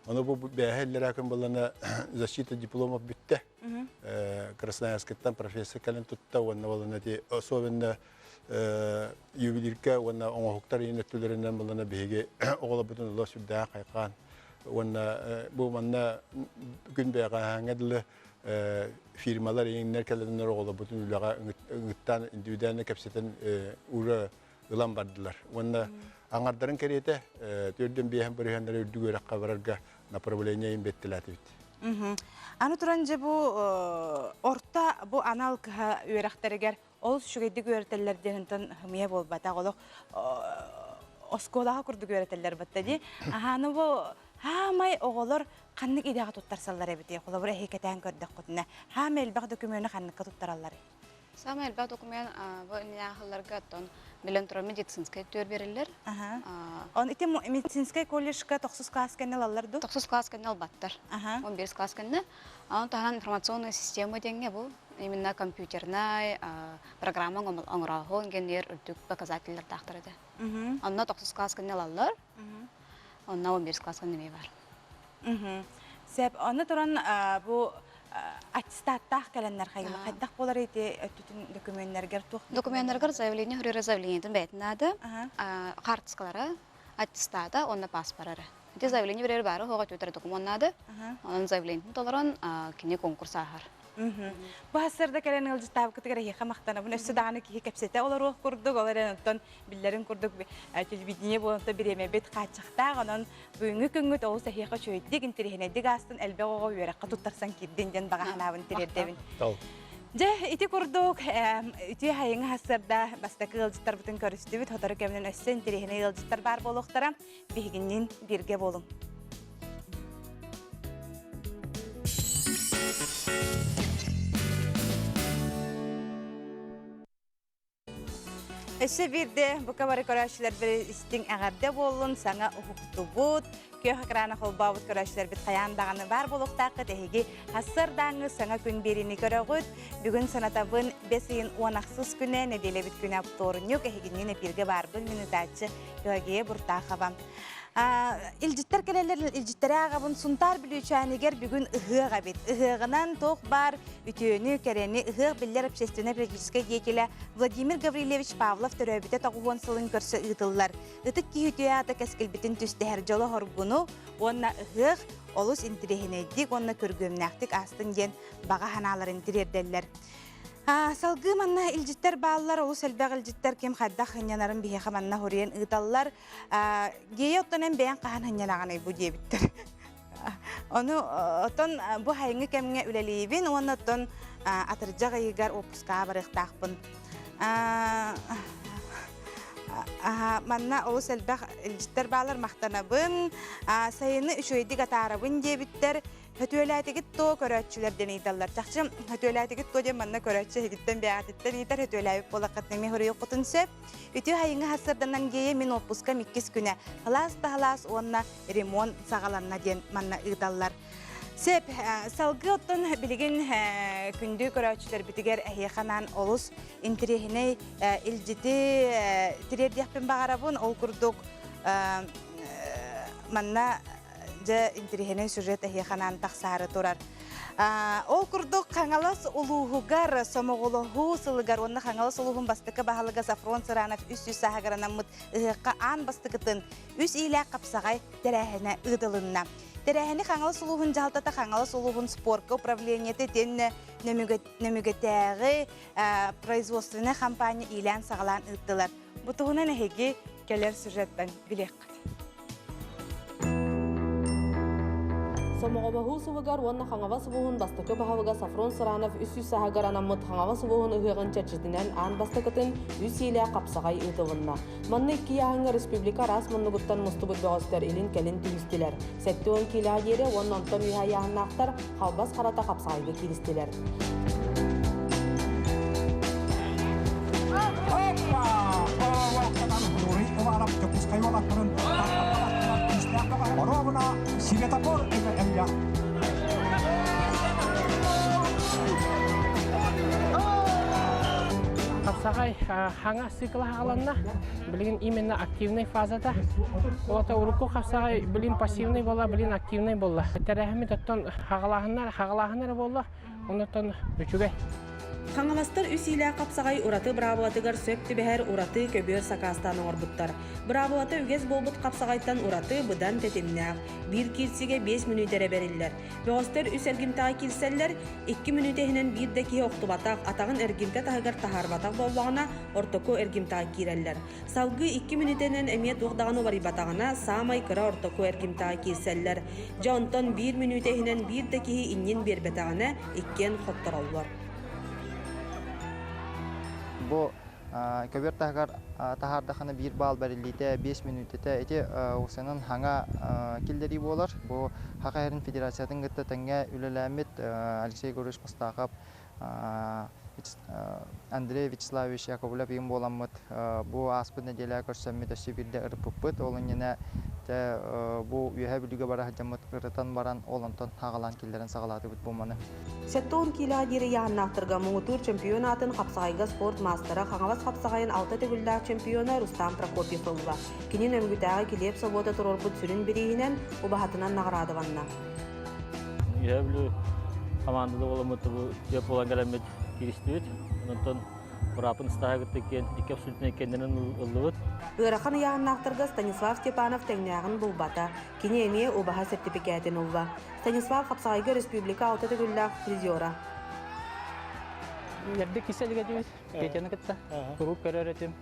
[SPEAKER 14] Ону бу бээһэ иллэрээ күн буоллана защита дипломов бүттэ. Красноярскиттан профессор кэлэн тутта уонна буоллана ити особенно ювелирка уонна оҥоһуктар иин өттүлэринэн буоллана биһиги оҕолорбутун ыла сүрдээх хайҕаан уонна бу манна күн бэҕэһээҥҥэ дылы фирмалар иҥнэр кэлэннэр оҕолорбутун үлэҕэ ыҥыттаан индивидуально кэпсэтэн уже ылан бардылар. Уонна аҥардарын кэриэтэ төрдөн биэһэн бырыһыаннары үрдүк үөрэххэ барарга направление им бэттилээтибит.
[SPEAKER 1] Аны туран дьэ бу орто бу анал кыһа үөрэхтэригэр олус үчүгэйдик үөрэтэллэр диэн онтон хымыйа буолбатах олох оскуолаҕа курдук үөрэтэллэр батта дии. Аһааны бу хаамай оҕолор ханнык идэҕэ туттарсаллар эбитий? Холобур эһи кэтээн көрдөххүтүнэ, хаамай элбэх докумуону ханныкка туттаралларый?
[SPEAKER 13] Самай элбэх документ бу иннинээҕи оттон билэн туран медицинскэй түөр бериллэр.
[SPEAKER 1] Он ити медицинскэй колледжка тохсус класс кэннэ ылаллар дуу?
[SPEAKER 13] Тохсус класс кэннэ ылбаттар. 11 класс кэннэ. Аны таһынан информационная система диэҥҥэ бу именно компьютернай программа оҥорооһун генер үрдүк показателлэрдаахтар этэ. Онно тохсус класс кэннэ ылаллар. Онно 11 класс кэннэ эмиэ бар.
[SPEAKER 1] Сөп. Онно туран бу аттестаттаах кэлэннэр хайдах буолар ити өттүтүн документнэргэр туох
[SPEAKER 13] Документнэргэр заявление хүрэрэ заявлениетын бэйэтин наада. Хаартыскалара, аттестата уонна паспорара. Ити заявление берер баары хоҕо түөтэр документ наада. Онон заявлениетын толорон кини конкурс ааһар.
[SPEAKER 1] Бу сарда кэлэн ыалдьыттаабыкытыгар эһиэхэ махтанабын. Өссө даҕаны киһи кэпсэтэ олоруох курдук, ол эрэн оттон биллэрин курдук телевидение буолан бириэмэбит хааччахтаах, онон бүгүҥҥү күҥҥүт олус эһиэхэ үчүгэйдик, интэриэһинэйдик аастын, элбэх оҕо үөрэххэ туттарсан киирдин диэн баҕа санаабын тириэрдэбин. Дьэ, ити курдук үтүө хайыҥы сарсыарда бастакы ыалдьыттарбытын көрүстүбүт. Сотору кэминэн өссө интэриэһинэй ыалдьыттар баар буолуохтара. Биһигинниин бииргэ буолуҥ. Өссө биирдэ бука бары көрөөччүлэрбэр истиҥ эҕэрдэ буоллун, саҥа уһуктубут, күөх экрана холбообут көрөөччүлэрбит хайаан даҕаны баар буолуохтааххыт эһиги сарсыардааҥҥы саҥа күн биэриини көрөҕүт. Бүгүн санатабын бэс ыйын уон ахсыс күнэ, нэдиэлэбит күнэ оптуорунньук, эһигинниин эпииргэ баарбын мин ытааччы Пелагея Буртахова. Илдьиттэр кэлэллэр, илдьиттэри ааҕабын Сунтаар Бүлүүчээнигэр бүгүн ыһыах эбит. Ыһыаҕынан туох баар үтүөнү, кэрэни ыһыах биллэр общественнай-политическай деятелэ Владимир Гаврильевич Павлов төрөөбүтэ тоҕуһуон сылын көрсө ыытыллар. Ытык киһи үтүө аата кэскилбитин түстэһэр дьоло-хоргуну уонна ыһыах олус интириэһинэйдик уонна күргүөмнээхтик аастын диэн баҕа санааларын тириэрдэллэр. Салгыы манна илдьиттэр бааллар, олус элбэх илдьиттэр ким хайдах сынньанарын биһиэхэ манна хоруйан ыыталлар. Гея оттон эн бэйэҥ хаһан сынньанаҕыный бу диэбиттэр. Ону оттон бу хайыҥҥы кэмҥэ үлэлиибин уонна оттон атырдьах ыйыгар отпускаҕа барыахтаахпын. Манна олус элбэх илдьиттэр бааллар, махтанабын. Сайыны үчүгэйдик атаарабын диэбиттэр. Хөтүөлээтигит туо көрөөччүлэр диэн ыйыталлар. Чахчы хөтүөлээтигит туо диэн манна көрөөччү эһигиттэн бэйэҕититтэн ыйытар хөтүөлээбит буолаххытына эмиэ хоруйуоххутун сөп. Үтүө хайыҥы сарсыарданан гиэйэ мин отпускам иккис күнэ. Халаас да халаас уонна ремонт саҕаланна диэн манна ыыталлар. Сөп, салгыы оттон билигин күндү көрөөччүлэрбитигэр эһиэхэ анаан олус интэриэһинэй илдьити тириэрдиэхпин баҕарабын. Ол курдук манна дьэ интэриэһинэй сюжет эһиэхэ анаан тахсаары турар. Ол курдук Хаҥалас улууһугар сомоҕолоһуу сылыгар уонна Хаҥалас улууһун бастакы баһылыга Софрон Сыранов 300 сааһыгар анаммыт ыһыахха аан бастакытын үс иилээх хапсаҕай тэрээһинэ ыытылынна. Тэрээһини Хаҥалас улууһун дьаһалтата Хаҥалас улууһун спорка управлениета итиэннэ Нөмүгэтээҕи производственнай хампаанньа иилээн-саҕалаан ыыттылар. Бу туһунан эһиги кэлэр сюжеттан билиэххит.
[SPEAKER 15] Сомоҕолоһуу сылыгар уонна Хаҥалас улууһун бастакы баһылыга Софрон Сыранов 300 сааһыгар анаммыт Хаҥалас улууһун ыһыаҕын чэрчитинэн аан бастакытын үс иилээх хапсаҕай ыытылынна. Манна икки ыйааһыҥҥа республика араас муннугуттан мустубут бөҕөстөр илин-кэлин түһүстүлэр. 70 киилэҕэ диэри уонна онтон үөһэ ыйааһыннаахтар халбас харата хапсаҕайга кииристилэр.
[SPEAKER 16] Оруобуна светофор эмиэ
[SPEAKER 17] Хапсаҕай хаҥа цикла хааланна. Билигин именно активный фазата. Олата урукку хапсаҕай билин пассивный буолла, билин активный буолла. Тэрээһиммит оттон хаҕалааһыннар, хаҕалааһыннар буолла. Оннуттан үчүгэй.
[SPEAKER 15] Хаҥаластар үс иилээх хапсаҕай ураты быраабылатыгар сөп түбэһэр ураты көбүөр сакаастаан оҥорбуттар. Быраабылата үгэс буолбут хапсаҕайтан ураты быдан тэтимнээх. Биир киирсигэ 5 мүнүүтэ эрэ бэриллэр. Бөҕөстөр үс эргимтэҕэ киирсэллэр, 2 мүнүүтэ иһинэн биир да киһи охтубатах, атаҕын эргимтэ таһыгар таһаарбатах буоллаҕына, ортоку эргимтэҕэ киирэллэр. Салгыы 2 мүнүүтэнэн эмиэ туох даҕаны уларыйбатаҕына, саамай кыра ортоку эргимтэҕэ киирсэллэр. Дьэ онтон биир мүнүүтэ иһинэн биир да киһи иннин биэрбэтэҕинэ, иккиэн хоттороллор.
[SPEAKER 18] Бу көбүөр таһыгар таһаардахына биир баал бэриллиитэ 5 мүнүүтэтэ ити УСН хаҥа киллэрии буолар. Бу Саха Сирин Федерациятын кытта тэҥҥэ үлэлээммит Алексей Егорович Мастахов, Андрей Вячеславович Яковлев ыйым буоламмыт бу ааспыт нэдиэлэ көрсөммүт өссө биирдэ ырыппыппыт. Ол иннинэ бу Үөһээ Бүлүүгэ бара сылдьаммыт ырытан баран ол онтон аҕалаан киллэрэн саҕалаатыбыт бу маны.
[SPEAKER 15] 70 киилэҕэ диэри ыйааһыннаахтарга муҥутуур чемпион аатын хапсаҕайга спорт маастара Хаҥалас хапсаҕайын алта төгүллээх чемпиона Рустам Прокопьев ылла. Кини Нөмүгүтээҕи килиэп собуота туруорбут сүрүн бирииһинэн убаһатынан наҕараадаланна.
[SPEAKER 19] Үөһээ Бүлүү хамаандата буоламмыт бу түөрт буолан кэлэммит кииристибит. Онтон бырааппын ыстааһа кытта иккиэн икки абсолютнай иккиэннэрин ыллыбыт.
[SPEAKER 15] Ыарахан ыйааһыннаахтарга Станислав Степанов тэҥнээҕин булбата. Кини эмиэ убаһа сэртипикээтин ылла. Станислав хапсаҕайга республика алта төгүллээх призера.
[SPEAKER 20] Эрдэ киселигэ диэбит Петяны кытта куруук көрөр этим.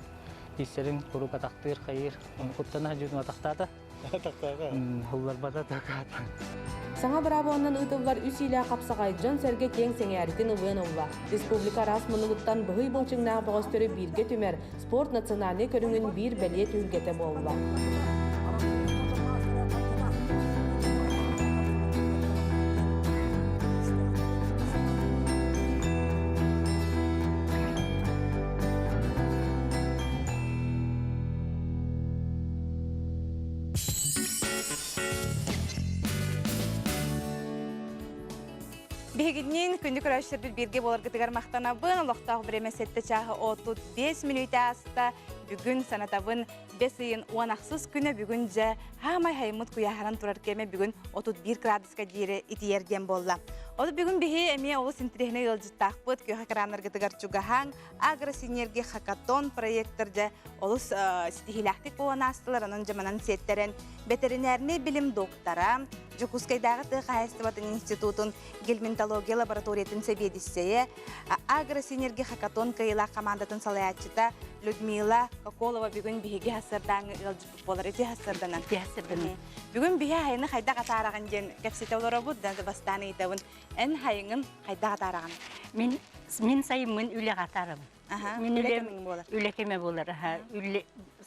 [SPEAKER 20] Киселин куруук атахтыыр хайыыр. Ону куттана дьүтүн атахтаата.
[SPEAKER 14] Атахтаата.
[SPEAKER 20] Ылларбата такаата.
[SPEAKER 15] Саҥа быраабыланан ыытыллар үс иилээх хапсаҕай дьон-сэргэ киэҥ сэҥээритин ылыан ылла. Республика араас муннугуттан быһый былчыҥнаах бөҕөстөрү бииргэ түмэр спорт национальнай көрүҥүн биир бэлиэ түһүлгэтэ буолла.
[SPEAKER 1] Биһигинниин күндү көрөөччүлэрбит бииргэ буоларгытыгар махтанабын. Олохтоох бириэмэ сэттэ чааһы 35 мүнүүтэ ааста. Бүгүн санатабын бэс ыйын 16 күнэ бүгүн дьэ хаамай хайыммыт куйааһыран турар кэмэ бүгүн 31 градуска диэри итийэр диэн буолла. Ол бүгүн биһи эмиэ олус интэриэһинэй ыалдьыттаахпыт күөх экраннаргытыгар чугаһаҥ Агросинергия хакатон проектор дьэ олус ситиһиилээхтик буолан аастылар. Онон дьаманан сиэттэрэн бэтэринээрнэй билим доктора, Дьокуускайдааҕы тыа хаһаайыстыбатын институтун гельминтология лабораториятын сэбиэдиссэйэ, Агросинергия хакатон кыайыылаах хамаандатын салайааччыта Людмила Коколова бүгүн биһиги сарсыардааҥҥы ыалдьыппыт буолар. Ити сарсыарданан.
[SPEAKER 21] Ити сарсыарданан.
[SPEAKER 1] Бүгүн биһи айаны хайдах атаараҕын диэн кэпсэтэ олоробут, да бастаан ыйытабын. Эн хайыҥын хайдах атаараҕын?
[SPEAKER 21] Мин мин сайыммын үлэҕэ атаарабын. Мин үлэм үлэ кэмэ буолар.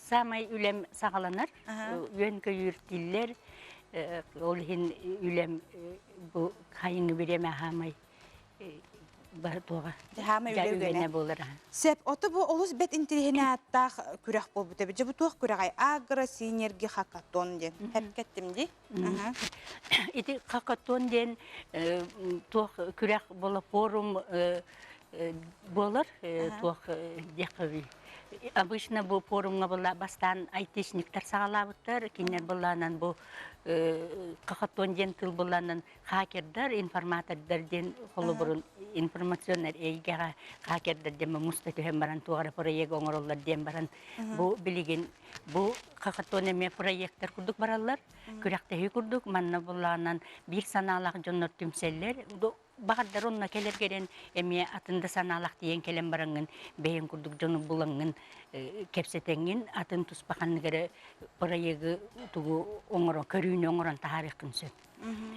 [SPEAKER 21] Саамай үлэм саҕаланар. Үөн-көйүүр тиллэр. Ол иһин үлэм бу хайыҥы бириэмэ хаамай туоҕа
[SPEAKER 1] Хаамай үлэ
[SPEAKER 21] үгэнэ буолар.
[SPEAKER 1] Сөп, ото бу олус бэт интириэһинэй ааттаах күрэх буолбут эбит. Дьэ бу туох күрэҕэй? Агро-синерги хакатон диэн. Хэпкэттим дии.
[SPEAKER 21] Ити хакатон диэн туох күрэх буола форум буолар туох диэххэ Обычно бу форумҥа была бастаан айтишниктар саҕалаабыттар, кинилэр былаанан бу хакатон диэн тыл былаанан хакердар, информатордар диэн холобурун информационнай эйгэҕэ хакердар диэн муста түһэн баран туох эрэ проект оҥороллор диэн баран бу билигин бу хакатон эмиэ проектар курдук бараллар. Күрэхтэһии курдук манна былаанан биир санаалаах дьоннор түмсэллэр. Баҕардар онно кэлэргэрэн эмиэ атын да санаалаах тиийэн кэлэн бараҥҥын бэйэҥ курдук дьону булаҥҥын кэпсэтэҥҥин атын туспа ханнык эрэ проегы тугу оҥорон көрүүнү оҥорон таһаарыаххын сөп.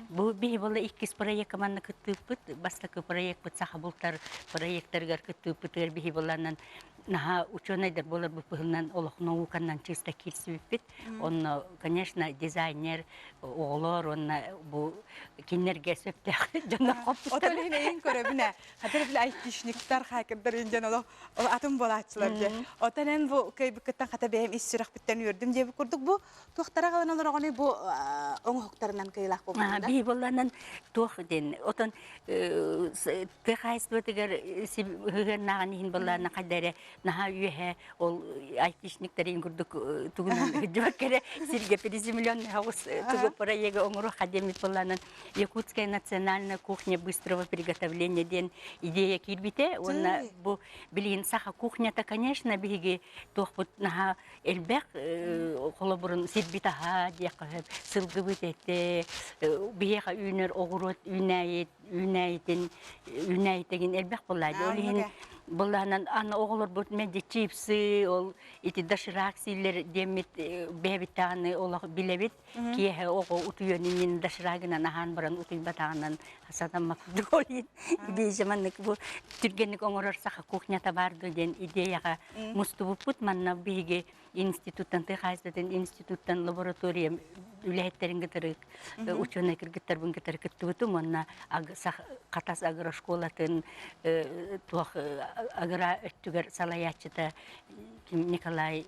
[SPEAKER 21] Бу биһи була иккис проекка манна кыттыыппыт. Бастакы проекпыт Саха бултар проектарыгар кыттыыппытыгар биһи буланан наһаа учуонайдар буоларбыт быһыынан олох науканан чисто киирсибиппит. Онно, конечно, дизайнер оҕолор уонна бу кинилэргэ сөптөөх дьоннор хоппуттар.
[SPEAKER 1] Отон иһин эйин көрөбүн ээ. Хатыр били айтишниктар, хакердар индиан олох ол атын буолааччылар дьэ. Отон эн бу кыайбыккыттан хата бэйэм ис сүрэхпиттэн үөрдүм диэбит курдук бу туохтара галан олороҕуный бу оҥоһуктарынан кыайылаах буолбутун да?
[SPEAKER 21] Биһи буолланан туох диэн отон тыа хаһаайыстыбатыгар сыһыаннааҕын иһин буоллаана хайда эрэ. Наһаа үөһэ ол айтишниктэрин курдук тугунан дьыбаккэрэ сиргэ приземленный хаус тугу проегы оҥоруохха диэммит буоллаанан Якутская национальная кухня быстрого приготовления диэн идея киирбитэ уонна бу билигин саха кухнята конечно биһиги туохпут наһаа элбэх холобурун сирбит аһа диэххэ сөп сылгыбыт этэ биһиэхэ үүнэр оҕуруот үүнээйит үүнээйитин үүнээйитигин элбэх буоллаады ол иһин былаанан аны оҕолорбут мэлдьи чипсы ол ити доширак сииллэр диэммит бэйэбит даҕаны олох билэбит киэһэ оҕо утуйан иннин доширагынан аһаан баран утуйбатаҕынан сатаммакка ол иһин биир маннык бу түргэнник оҥорор саха кухнята баар дуо диэн идеяҕа мустубуппут манна биһиги институттан тыа хаһаайыстыбатын институттан лаборатория үлэһиттэрин кытары учуонай кыргыттарбын кытары кыттыбытым уонна Хатас агрошколатын туох агра өттүгэр салайааччыта Николай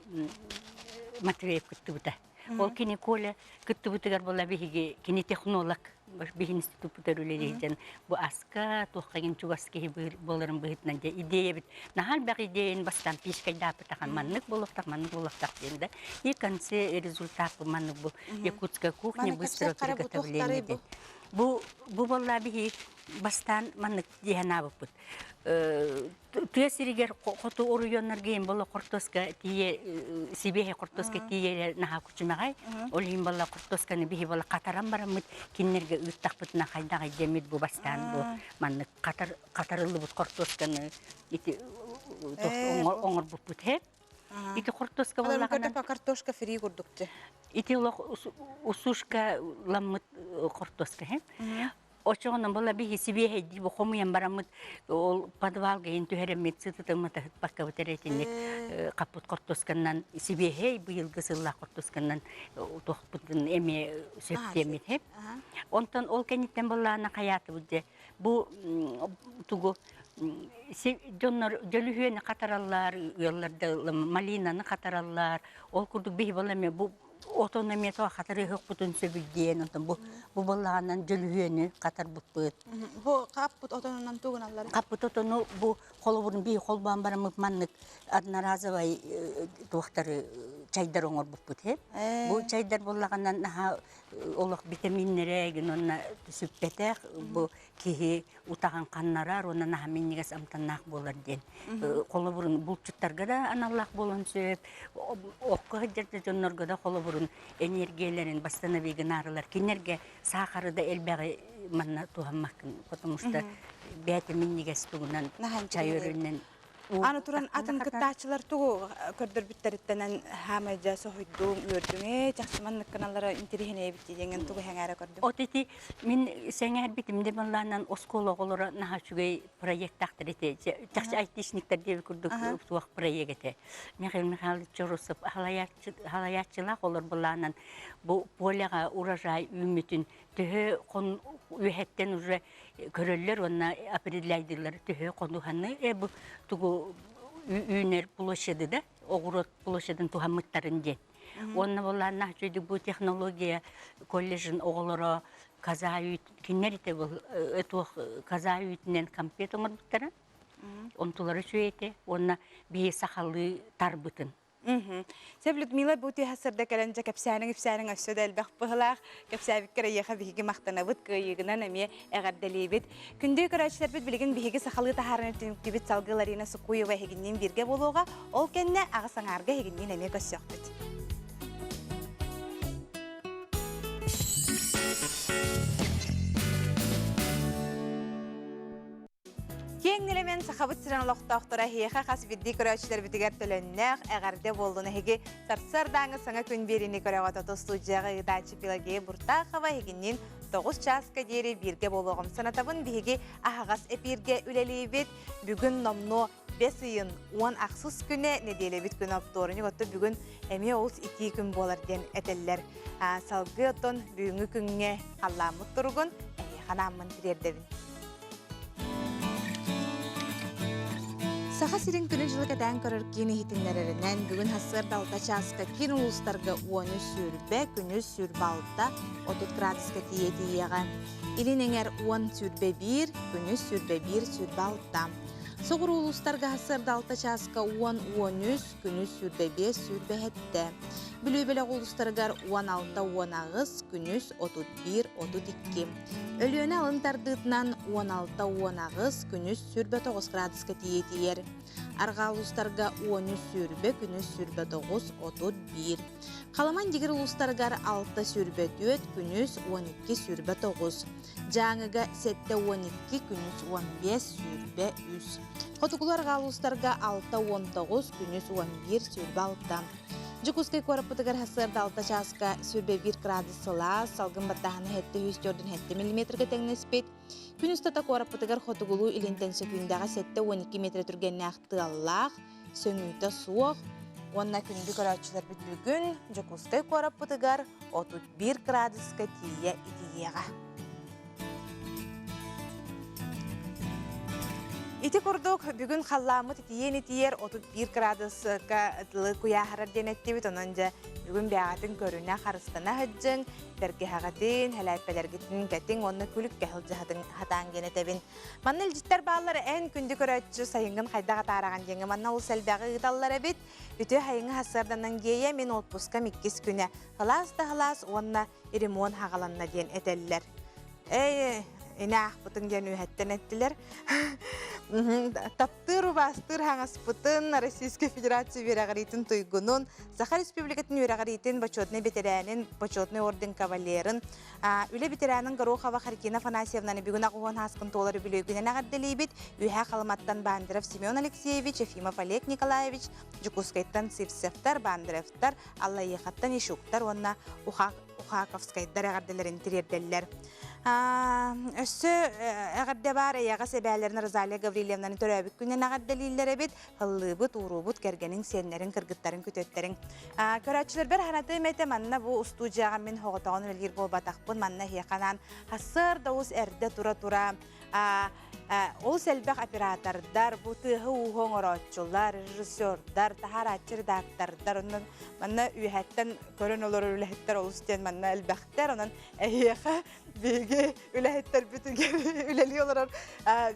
[SPEAKER 21] Матвеев кыттыбыта. Ол кини Коля кыттыбытыгар була биһиги кини технолог биһи институппутар үлэлиир бу аска туохха чугас киһи буоларын быһыытынан дьэ идеябит наһаа элбэх идеяны бастаан пишкайдааппытахан маннык буолуохтах маннык буолуохтах диэн да и конце результат бу маннык бу якутская кухня быстрого приготовления диэн бу бу буолла биһи бастаан маннык диэһэн аабыппыт тыа сиригэр хоту оройуоннарга иһин буолла хортуоска тиийэ сибиэһэ хортуоска тиийэ наһаа кучумаҕай ол иһин буолла хортуосканы биһи буолла хатаран бараммыт кинилэргэ ыыттахпытына хайдаҕай диэммит бу бастаан бу маннык хатар хатарыллыбыт хортуосканы ити оҥорбуппут һэ ити хортуоска буоллаҕына
[SPEAKER 1] картошка фри курдук
[SPEAKER 21] ити олох усушка ламмыт хортуоска һэ Очоҕунан була биһи сибиэһэйдии бу хомуйан бараммыт ол подвалга иһин түһэрэммит сытытыммыт ыһытпаккабыт эрэ итинник хаппыт хортуосканнан сибиэһэй быйылгы сыллаах хортуосканнан туохпутун эмиэ сөптүөммүт һэп. Онтон ол кэнниттэн былаана хайаатыбыт дьэ бу тугу дьоннор дьөлүһүөнү хатараллар ыалларда малинаны хатараллар ол курдук биһи була эмиэ бу отон эмиэ тоҕо хатарыахпытын сөбүйдиэн онтон бу бу баллаҕанан дьөлүһүөнү хатарбыппыт
[SPEAKER 1] бу хаппыт отонунан тугуналлар
[SPEAKER 21] хаппыт отону бу холобурун бии холбоон бараммыт маннык одноразовай туохтары чайдар оҥорбуппут һэ бу чайдар буоллаҕынан наһаа олох витаминнэрэ гин онно сүппэтэх бу киһи утаҕын ханнарар уонна наһаа минньигэс амтаннаах буолар диэн. Холобурун булчуттарга да аналлаах буолуон сөп, окко сылдьар да дьоннорго да холобурун энергиялэрин восстанови гынаарылар. Кинилэргэ саахары да элбэҕи манна туһаммаккын, потому что бэйэтэ минньигэс тугунан чай өрүнэн
[SPEAKER 1] Аны туран атын кыттааччылар тугу көрдөрбүттэриттэн хаамай дьэ соһуйдуҥ, үөрдүҥ, ээ чахчы маннык гыналлара интэриэһинэй эбит диэҥҥин тугу сэҥээрэ көрдүҥ?
[SPEAKER 21] От ити мин сэҥээрбитим де баллаанан оскуола оҕолоро наһаа үчүгэй проектаахтар этэ. Чахчы айтишниктар диэби курдук туох проект этэ. Михаил Михайлович Чоросов халайааччылаах олор былаанан бу поляҕа урожай үүммүтүн төһө хон үөһэттэн уже көрөллөр уонна определяйдыыллар төһө хонуһаны э бу тугу үүнэр площады да оҕуруот площадын туһаммыттарын диэн. Уонна буоллааннаах үчүгэй бу технология колледжын оҕолоро каза үүт кинилэр ите был туох каза үүтүнэн компьютер оҥорбуттара. Онтулара үчүгэй этэ уонна биһи сахалыы тарбытын
[SPEAKER 1] Сөп Людмила бу түһэ сырда кэлэн дьэ кэпсээниҥ ипсээниҥ өссө да элбэх быһылаах. Кэпсээбиккэр эйиэхэ биһиги махтанабыт, кыайыыгынан эмиэ эҕэрдэлиибит. Күндү көрөөччүлэрбит билигин биһиги сахалыы таһааран түмүктүүбүт салгыы Ларина Сукуева эһигинниин бииргэ буолуоҕа. Ол кэннэ аҕыс аҥаарга эһигинниин эмиэ көрсүөхпүт. Киэҥ нэлэмэн Сахабыт сирин олохтоохторо эһиэхэ хас биирдии көрөөччүлэрбитигэр төлөннөөх эҕэрдэ буоллун эһиги сарсыардааҥы саҥа күн биэриини көрөҕүт ото студияҕа ыытааччы Пелагея Буртахова эһигинниин 9 чааска диэри бииргэ буолуоҕум санатабын биһиги аһаҕас эпииргэ үлэлиибит бүгүн номнуо бэс ыйын 18 күнэ нэдиэлэбит күнэ оптуорунньук отто бүгүн эмиэ олус итии күн буолар диэн этэллэр салгыы оттон бүгүҥҥү күҥҥэ халлааммыт туругун эһиэхэ анааммын тириэрдэбин Саха сирин күнү-дьылы кэтээн көрөр киин иһитиннэрэринэн, бүгүн сарсыарда 6 чааска киин улуустарга 13 сүүрбэ, күнүс 26, 30 градуска тиийэ тиийиэҕэ. Илин эҥэр 10 сүүрбэ 1, күнүс 21 сүүрбэ 6. Соҕуруу улуустарга сарсыарда 6 чааска 10-13, күнүс 25-27. Бүлүү бөлөх улуустарыгар 16-18, күнүс 31-32. Өлүөнэ алын тардыытынан 16-18, күнүс 29 градуска тиийэ тиийэр. Арҕаа улуустарга 13-20, күнүс 29-31. Халаман дигир улуустарыгар 6-24, күнүс 12-29. Дьааҥыга 72, күнүс 15, 23. Хотугулуу арҕаа улуустарга 6-19, күнүс 11, 26. Дьокуускай куораппытыгар сарсыарда 6 чааска 21 градус сылаас, салгын баттааһына 747 миллиметргэ тэҥнэспит. Күн устата куораппытыгар хотугулуу илинтэн сөкүүндэҕэ 72 метр түргэннээх тыаллаах, сөҥүүтэ суох уонна күндү көрөөччүлэрбит бүгүн Дьокуускай куораппытыгар 31 градуска тиийэ итийиэҕэ. Ити курдук бүгүн халлааммыт итийиэн итийэр 31 градуска дылы куйааһарар диэн эттибит. Онон дьэ бүгүн бэйэҕитин көрүнэ харыстана сылдьыҥ, бэргэһэҕитин, һэлээппэлэргитин кэтиҥ уонна күлүккэ сылдьаһытыҥ хатаан диэн этэбин. Манна илдьиттэр бааллар эн күндү көрөөччү сайыҥҥын хайдах атаараҕын диэҥҥэ манна олус элбэҕи ыыталлар эбит. Үтүө сайыҥҥы сарсыарданан гиэйэ мин отпускам иккис күнэ. Сылаас да сылаас уонна ремонт хаҕаланна диэн этэллэр. Эй, ини аахпытыҥ диэн үөһэттэн эттилэр. Таптыыр, убаастыыр хаҥаспытын Российскай Федерация үөрэҕириитин туйгунун, Саха Республикатын үөрэҕириитин бочуотунай бэтэрээнин, бочуотунай орден кавалерын, үлэ ветеранын Горохова Харитина Афанасьевнаны бүгүн аҕыһуон ааскын туолар үбүлүөйгүнэн эҕэрдэлиибит. Үөһээ Халыматтан Бандеров Семен Алексеевич, Ефимов Олег Николаевич, Дьокуускайтан Сивцевтар, Бандеровтар, Аллайыахаттан Ишуктар уонна Ухаковскайдар эҕэрдэлэрин тириэрдэллэр. Өссө эҕэрдэ баар эйэҕэс эбээлэрин Розалия Гаврильевнаны төрөөбүт күнүн эҕэрдэлииллэр эбит. Һыллыыбыт, ууруубут, кэргэниҥ, сиэннэриҥ, кыргыттарыҥ, күтүөттэриҥ. Көрөөччүлэрбэр ханатыым этэ, манна бу устуудьуйаҕа мин хоҕотоҕун үлэлиир буолбатахпын, манна эһиэхэ анаан сарсыарда олус эрдэ тура-тура олус элбэх оператордар, бу тыаһы-ууһу оҥорооччулар, режиссердар, таһаарааччы редактордар, онон манна үөһэттэн көрөн олорор үлэһиттэр олус диэн манна элбэхтэр, онон эһиэхэ биһиги үлэһиттэрбитигэр үлэлии олорор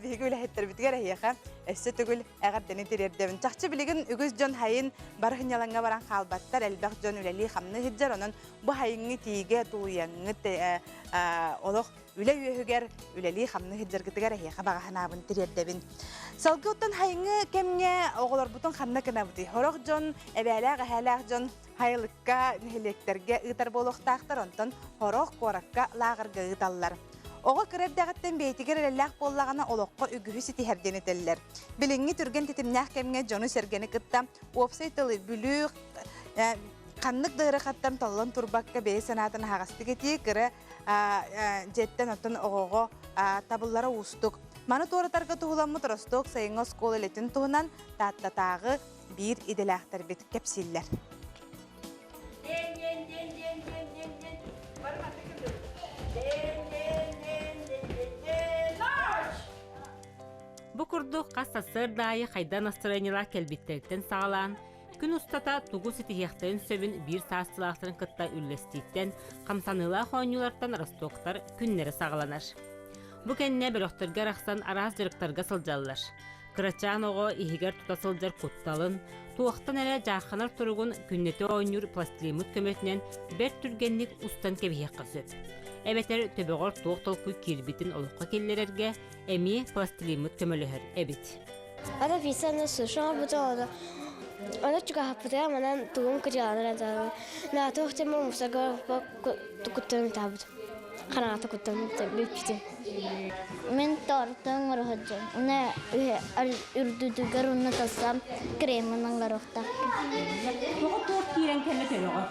[SPEAKER 1] биһиги үлэһиттэрбитигэр эһиэхэ өссө төгүл эҕэрдэни тириэрдэбин. Чахчы билигин үгүс дьон хайын бары сынньалаҥҥа баран хаалбаттар, элбэх дьон үлэлии-хамныы сылдьар, онон бу хайыҥҥы тиигэ тулуйаҥҥыт олох үлэ үөһүгэр үлэлии-хамныы сылдьаргытыгар эһиэхэ баҕа санаабын тириэрдэбин. Салгыы оттон хайыҥҥы кэмҥэ оҕолорбутун ханна гынабытый? Сорох дьон, эбээлээх, эһээлээх дьон хайылыкка, нэһилиэктэргэ ыытар буолуохтаахтар, онтон сорох куоракка лааҕырга ыыталлар. Оҕо кыра эрдэҕиттэн бэйэтигэр эрэллээх буоллаҕына олоххо үгүһү ситиһэр диэн этэллэр. Билиҥҥи түргэн тэтимнээх кэмҥэ дьону-сэргэни кытта уопсай тылы бүлүү ханнык да ыарахаттан толлон турбакка бэйэ санаатын аһаҕастык этии кыра дьиэттэн оттон оҕоҕо табыллара уустук. Маны туоратарга туһуламмыт Росток сайыҥҥы оскуола үлэтин туһунан Тааттатааҕы биир идэлээхтэрбит кэпсииллэр.
[SPEAKER 2] Бу курдук хас сарсыарда аайы хайда настроениелаах кэлбиттэриттэн саҕалаан, күн устата тугу ситиһиэхтэрин сөбүн биир саастыылаахтарын кытта үллэстииттэн, хамсаныылаах оонньуулартан Ростоктар күннэрэ саҕаланар. Бу кэннэ бөлөхтөргө арахсан араас дьарыктарга сылдьаллар. Кырачаан оҕо иһигэр тута сылдьар кутталын, туохтан эрэ дьаахханар туругун күннэтэ оонньуур пластилиммыт көмөтүнэн бэрт түргэнник устан кэбиһиэххэ сөп. Эбэтэр төбөҕөр туох толкуй киирбитин олоххо киллэрэргэ эмиэ пластилиммыт көмөлөһөр эбит.
[SPEAKER 22] Ата пиццаны суши оҥорбутум, ону ону чугаһаппытыгар манан тугум кырыаланар этэ. Наатуох тема мусорга куттанан таабытым. Хараҥата куттанан бүппүтүм.
[SPEAKER 23] Мин тортан оҥоро Уна үрдүтүгэр уна тасам кремын оҥоруохтаахпын.
[SPEAKER 2] Тоҕо торт киирэн кэллэ төбөҕө?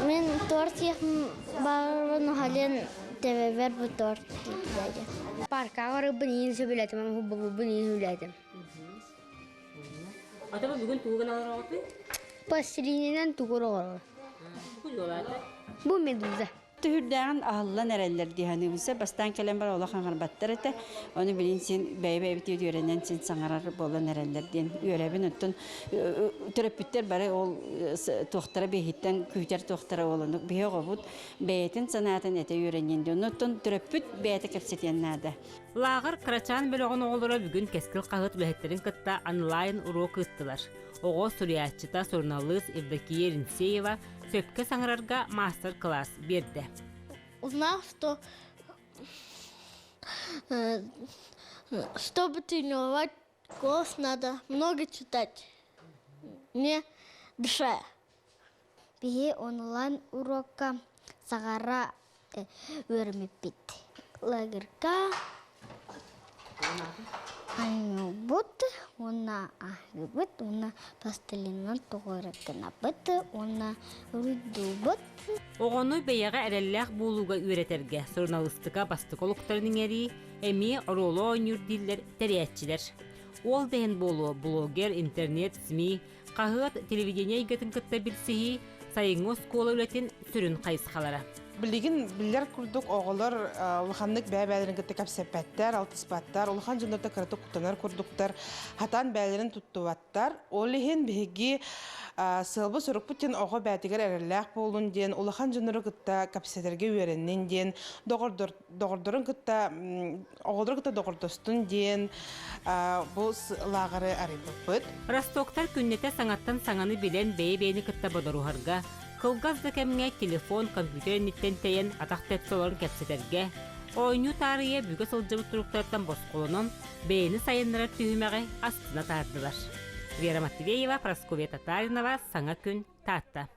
[SPEAKER 23] Мин торт сиэхпин баҕарабын хален төбөбөр бу торт киирдэ.
[SPEAKER 24] Паркаҕа барарбын иин сөбүлээтим, хуббабын иин сөбүлээтим.
[SPEAKER 2] Ата бүгүн тугу гынан олороҕутуй?
[SPEAKER 24] Пластилининэн тугу оҥорор.
[SPEAKER 2] Бу
[SPEAKER 24] Бу медуза.
[SPEAKER 3] Түһүрдээҕин аһыллан эрэллэр дии саныыбын. Бастаан кэлэн баран олох аҥарбаттар этэ. Ону билин син бэйэ-бэйэбитигэр үөрэнэн син саҥарар буолан эрэллэр диэн үөрэбин. Оттон төрөппүттэр бары ол туохтара биһиттэн күүтэр туохтара ол оннук биһи оҕобут бэйэтин санаатын этэ үөрэниэн диэн. Оттон төрөппүт бэйэтэ кэпсэтиэн наада.
[SPEAKER 2] Лааҕыр кырачаан бөлөҕүн оҕолоро бүгүн Кэскил хаһыат үлэһиттэрин кытта онлайн уруок ыыттылар. Оҕо суруйааччыта, суруналыыс Евдокия Иринцеева сөпкө саҥарарга маастар-кылаас биэрдэ.
[SPEAKER 23] Узнав, что чтобы тренировать голос, надо много читать, не дыша. Биһи онлайн урокка саҕара үөрэммиппит. Лагерьга Анньуубут уонна аһыыбыт уонна пластилинынан тоҕуораккынабыт уонна уруйдуубут.
[SPEAKER 2] Оҕону бэйэҕэ эрэллээх буолууга үөрэтэргэ суруналыыстыка бастакы олуктарын иҥэрии эмиэ оруолу оонньуур дииллэр тэрийээччилэр. Ол да иһин буолуо, блогер, интернет, СМИ, Хаһыат телевидение эйгэтин кытта билсиһии сайыҥҥы оскуола үлэтин сүрүн хайысхалара.
[SPEAKER 4] Билигин биллэр курдук оҕолор улаханнык бэйэ-бэйэлэрин кытта кэпсэппэттэр, алтыспаттар, улахан дьоннор да кыратык куттанар курдуктар, хатаан бэйэлэрин туттубаттар. Ол иһин биһиги сыалбыт-сорукпут диэн оҕо бэйэтигэр эрэллээх буолун диэн, улахан дьоннору кытта кэпсэтэргэ үөрэннин диэн, доҕордорун кытта оҕолору кытта доҕордостун диэн бу лааҕыры арыйбыппыт.
[SPEAKER 2] Ростоктар күннэтэ саҥаттан саҥаны билэн бэйэ-бэйэни кытта бодоруһарга, кылгас да кэмҥэ телефон, компьютер инниттэн тэйэн атах тэпсэ олорон кэпсэтэргэ, оонньуу таарыйа бүгэ сылдьыбыт туруктартан босхолонон бэйэни сайыннарар түһүмэҕи астына таардылар. Вера Матвеева, Прасковья Татаринова, Саҥа күн, Таатта.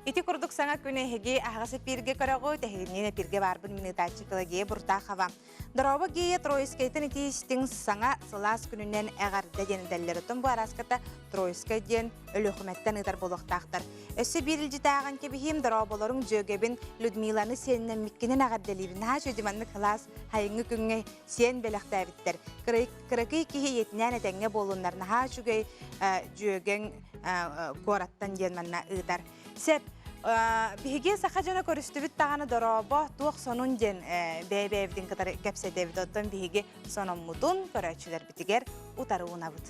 [SPEAKER 1] Ити курдук саҥа күн эһиги аһаҕас эпииргэ көрөҕүт, эһигинниин эпииргэ баарбын мин ыытааччы Пелагея Буртахова. Дорообо Гея Троицкайтан ити истиҥ саҥа сылаас күнүнэн эҕэрдэ диэн этэллэр. Оттон бу арааската Троицкай диэн Өлүөхүмэттэн ыытар буолуохтаахтар. Өссө биир илдьитээҕин кэбиһиим, дорооболоруҥ дьүөгэбин Людмиланы сиэннэммиккинэн эҕэрдэлиибин. Наһаа үчүгэй маннык сылаас сайыҥҥы күҥҥэ сиэн бэлэхтээбиттэр. Кыракый киһи ийэтинээн этэҥҥэ буоллуннар наһаа үчүгэй дьүөгэҥ куораттан диэн манна ыытар. Сеп, биһиги саха дьоно көрүстүбүт даҕаны дорообо туох сонун диэн бэйэ-бэйэбитин кытары кэпсэтэбит. Оттон биһиги сономмутун көрөөччүлэрбитигэр утары уунабыт.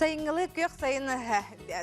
[SPEAKER 1] Сайыҥҥылыы күөх сайын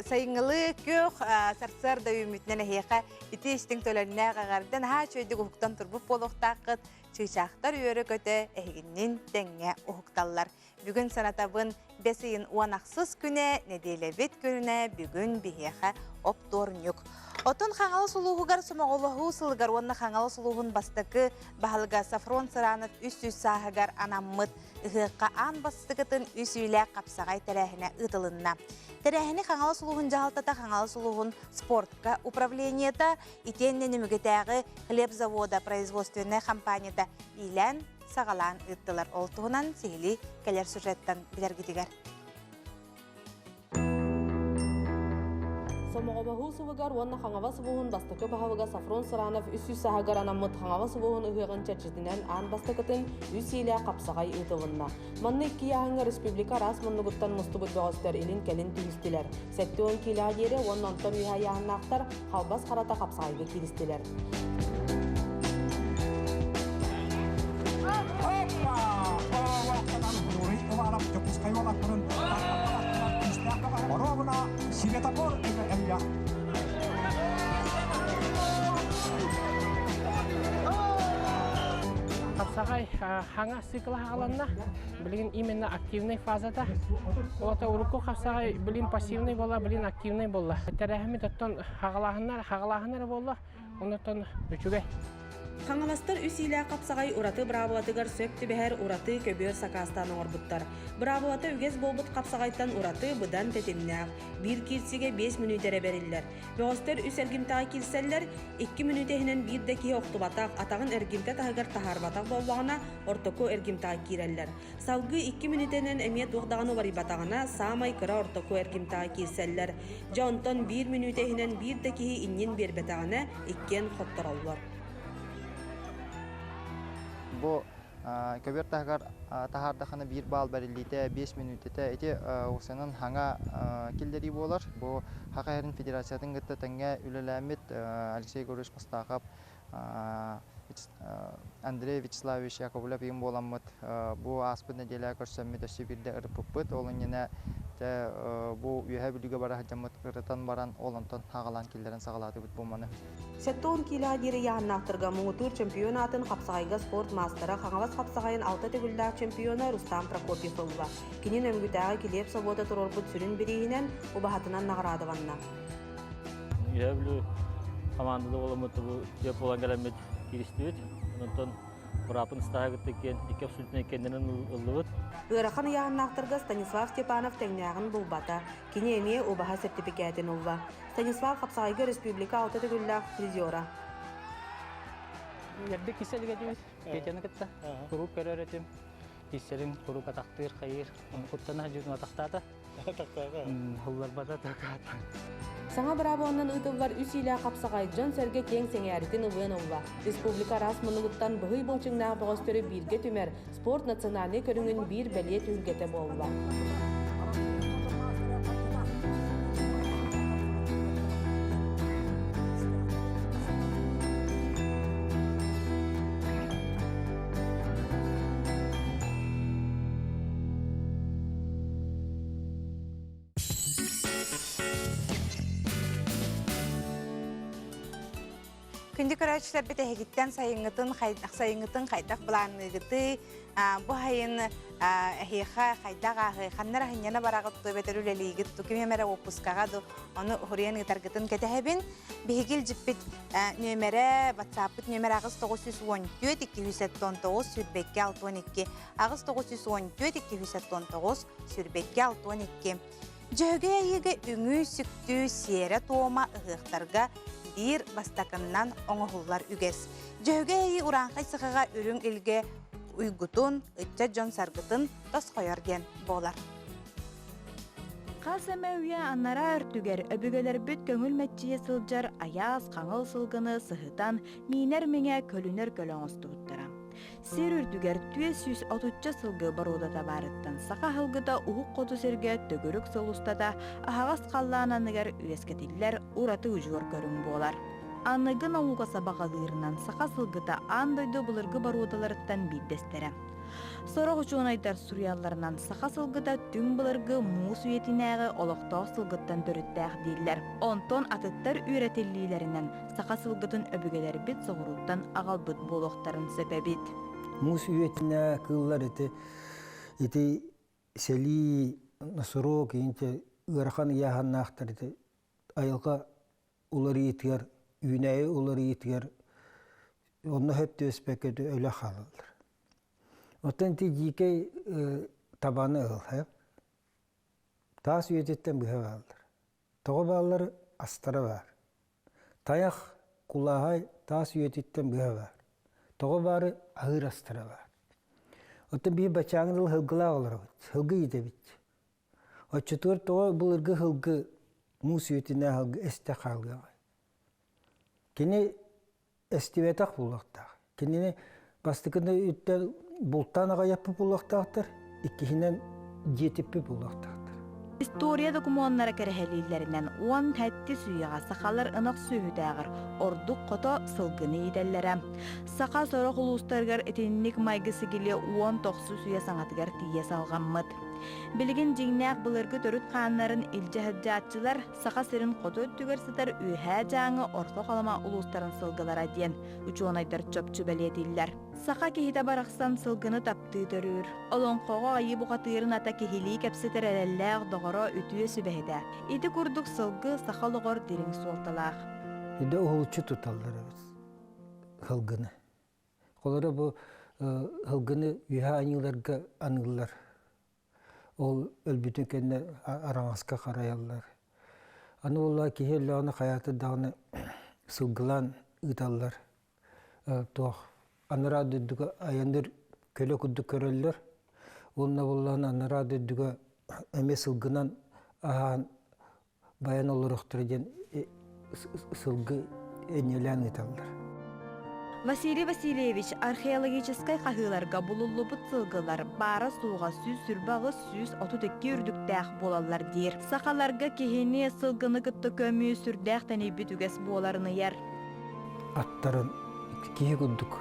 [SPEAKER 1] сайыҥҥылыы күөх сарсыарда үүммүтүнэн эһиэхэ ити истиҥ төлөннөөх эҕэрдэ наһаа үчүгэйдик уһуктан турбут буолуохтааххыт. Чыычаахтар үөрэ-көтө эһигиннин тэҥҥэ уһукталлар. Бүгүн санатабын бэс ыйын уон ахсыс күнэ, нэдиэлэбит күнүнэ бүгүн биһиэхэ оптуорунньук. Отон Хаҥалас улууһугар сомоҕолоһуу сылыгар уонна Хаҥалас улууһун бастакы баһылыга Софрон Сыранов 300 сааһыгар анаммыт Ыһыахха аан бастакытын үс үйэлээх хапсаҕай тэрээһинэ ыытылынна. Тэрээһини Хаҥалас улууһун дьаһалтата Хаҥалас улууһун спортка управлениета итиэннэ Нөмүгэтээҕи хлеб завода производственнай компанията иилээн саҕалаан ыыттылар. Ол туһунан сиһилии кэлэр сюжеттан билэргитигэр.
[SPEAKER 15] Сомоҕолоһуу сылыгар уонна Хаҥалас улууһун бастакы баһылыга Софрон Сыранов 300 сааһыгар анаммыт Хаҥалас улууһун ыһыаҕын чэрчитинэн аан бастакытын үс иилээх хапсаҕай ыытылынна. Манна икки ыйааһыҥҥа республика араас муннугуттан мустубут бөҕөстөр илин-кэлин түһүстүлэр. 70 киилэҕэ диэри уонна онтон үөһэ ыйааһыннаахтар халбас харата хапсаҕайга кииристилэр.
[SPEAKER 16] Оруобуна светофор эллэх.
[SPEAKER 17] Хапсаҕай хаҥа цикла хааланна. Билигин именно активнай фазата. Олата урукку хапсаҕай билин пассивный буолла, билин активный буолла. Тэрээһиммит оттон хаҕалааһыннар, хаҕалааһыннар буолла. Оннуттан үчүгэй.
[SPEAKER 15] Хаҥаластар үс иилээх хапсаҕай ураты быраабылатыгар сөп түбэһэр ураты көбүөр сакаастаан оҥорбуттар. Быраабылата үгэс буолбут хапсаҕайтан ураты быдан тэтимнээх. Биир киирсигэ 5 мүнүүтэ эрэ бэриллэр. Бөҕөстөр үс эргимтэҕэ киирсэллэр, 2 мүнүүтэ иһинэн биир да киһи охтубатах, атаҕын эргимтэ таһыгар таһаарбатах буоллаҕына, ортоку эргимтэҕэ киирэллэр. Салгыы 2 мүнүүтэнэн эмиэ туох даҕаны уларыйбатаҕына, саамай кыра ортоку эргимтэҕэ киирсэллэр. Дьэ онтон биир мүнүүтэ иһинэн биир да киһи иннин биэрбэтэҕинэ, иккиэн хоттороллор.
[SPEAKER 18] Бу көбүөр таһыгар таһаардахына биир баал бэриллиитэ 5 мүнүүтэтэ ити уопсайынан хаҥа киллэрии буолар. Бу Саха Сирин Федерациятын кытта тэҥҥэ үлэлээммит Алексей Егорович Мастахов, Андрей Вячеславович Яковлев ийэм буоламмыт бу ааспыт нэдиэлэ көрсөммүт өссө биирдэ ырыппыппыт. Ол иннинэ бу Үөһээ Бүлүүгэ бара сылдьаммыт ырытан баран ол онтон аҕалан киллэрэн саҕалаатыбыт бу маны.
[SPEAKER 15] 70 киилэҕэ диэри ыйааһыннаахтарга муҥутуур чемпион аатын хапсаҕайга спорт маастара Хаҥалас хапсаҕайын алта төгүллээх чемпиона Рустам Прокопьев ылла. Кини Нөмүгүтээҕи килиэп собуота туруорбут сүрүн бирииһинэн убаһатынан наҕараадаланна.
[SPEAKER 19] Үөһээ Бүлүү хамаандата буоламмыт бу түөрт буолан кэлэммит кииристибит. Онтон бырааппын ыстааһа кытта иккиэн икки абсолютнай иккиэннэрин ыллыбыт.
[SPEAKER 15] Ыарахан ыйааһыннаахтарга Станислав Степанов тэҥнээҕин булбата. Кини эмиэ убаһа сэртипикээтин ылла. Станислав хапсаҕайга республика алта төгүллээх призера.
[SPEAKER 20] Эрдэ киселгэ диэбит Петяны кытта куруук көрөр этим. Киселин куруук атахтыыр хайыыр. Куттана дьүтүн атахтаата.
[SPEAKER 14] Атахтаата.
[SPEAKER 20] Ылларбата такаата.
[SPEAKER 15] Саҥа быраабыланан ыытыллар үс иилээх хапсаҕай дьон-сэргэ киэҥ сэҥээритин ылыан ылла. Республика араас муннугуттан быһый былчыҥнаах бөҕөстөрү бииргэ түмэр спорт национальнай көрүҥүн биир бэлиэ түһүлгэтэ буолла.
[SPEAKER 1] Күндү көрөөччүлэрбит эһигиттэн сайыҥҥытын сайыҥҥытын хайдах былаанныыгытый? Бу сайын эһиэхэ хайдах ааһыы, ханна эрэ сынньана бараҕыт дуу, эбэтэр үлэлиигит дуу, ким эрэ уоппускаҕа дуу, ону уһуруйан ыытаргытын кэтэһэбин. Биһиги илдьиппит нүөмэрэ, WhatsApp-пыт нүөмэрэ 8914 279 22 62 8914 279 22 62 Дьөһөгөй Айыыга үҥүү-сүктүү сиэрэ-туома ыһыахтарга биир бастакыннан оҥоһуллар үгэс. Дьөһөгөй Айыы урааҥхай сахаҕа үрүҥ илгэ уйгутун, ыччат дьон саргытын тосхойор диэн буолар.
[SPEAKER 9] Хас эмэ үйэ анараа өртүгэр өбүгэлэрбит көҥүл мэччийэ сылдьар айаас хаҥыл сылгыны сыһытан, миинэр миҥэ, көлүнэр көлө оҥостубуттара. Сир үрдүгэр 430 сылгы боруодата баарыттан саха аһылгыта уһук хоту сиргэ төгүрүк сыл устата аһаҕас халлаан анныгар үөскэтиллэр ураты удьуор көрүҥ буолар. Аныгы наука сабаҕалыырынан саха сылгыта аан дойду былыргы боруодаларыттан биирдэстэрэ. Сорох учуонайдар суруйалларынан саха сылгыта түҥ былыргы муус үйэтинээҕи олохтоох сылгыттан төрүттээх дииллэр. Онтон атыттар үөрэтиллиилэринэн саха сылгытын өбүгэлэрбит соҕурууттан аҕалбыт буолуохтарын сөп эбит.
[SPEAKER 5] Муус үйэтинэ кыыллар ити ити сэлии носорог инте ыарахан ыйааһыннаахтар ити айылҕа уларыйыытыгар үүнээйи уларыйыытыгар онно сөп түбэспэккэ өлө хаалаллар. Оттон ити дьиикэй табаны ыл, таас үйэтиттэн быһа бааллар. Тоҕо бааллар астара баар. Тайах, кулааһай таас үйэтиттэн быһа баар. Тоҕо баары аһыыр астара баар. Оттон биир бачааҥы дыл сылгылаах олоробут, сылгы иитэбит. Оччотугар тоҕо былыргы сылгы муус үйэтинээх сылгы эстэ хаалыаҕай? Кини эстибэтэх буолуохтаах. Кинини бастакыны үттэн бултаан аҕайаппыт буолуохтаахтар, иккиһинэн дьиэтиппит буолуохтаахтар.
[SPEAKER 9] История докумуоннара кэрэһэлииллэринэн 17 үйэҕэ сахалар ынах сүөһүтээҕэр ордук хото сылгыны иитэллэрэ. Саха сорох улуустарыгар итинник майгы-сигили 19 үйэ саҥатыгар тиийэ салҕаммыт. Билигин дьиҥнээх былыргы төрүт хааннарын илдьэ сылдьааччылар Саха сирин хоту өттүгэр сытар Үөһээ Дьааҥы Орто Халыма улуустарын сылгылара диэн учуонайдар чопчу бэлиэтииллэр. Саха киһитэ барахсан сылгыны таптыы төрүүр. Олоҥхоҕо айыы бухатыырын ата киһилии кэпсэтэр эрэллээх доҕоро үтүө сүбэһитэ. Ити курдук сылгы саха олоҕор дириҥ суолталаах.
[SPEAKER 5] Идэ уһулуччу туталлар эбит сылгыны. Холоро бу һылгыны үөһэ аньыыларга аныыллар. Ол өлбүтүн кэннэ араҥаска харайаллар. Аны буоллаҕа киһи өллөҕүнэ хайаатар даҕаны сылгылаан ыыталлар. Туох анараа дойдуга айанныыр көлө курдук көрөллөр. Уонна буоллаҕына анараа дойдуга эмиэ сылгынан аһаан байан олоруохтара диэн сылгы энньэлээн ыыталлар.
[SPEAKER 9] Василий Васильевич археологическай хаһыыларга булуллубут сылгылар баара-суоҕа 128 132 үрдүктээх буолаллар диир. Сахаларга киһини сылгыны кытта көмүү сүрдээх тэнийбит үгэс буоларын ыйар.
[SPEAKER 5] Аттарын киһи курдук,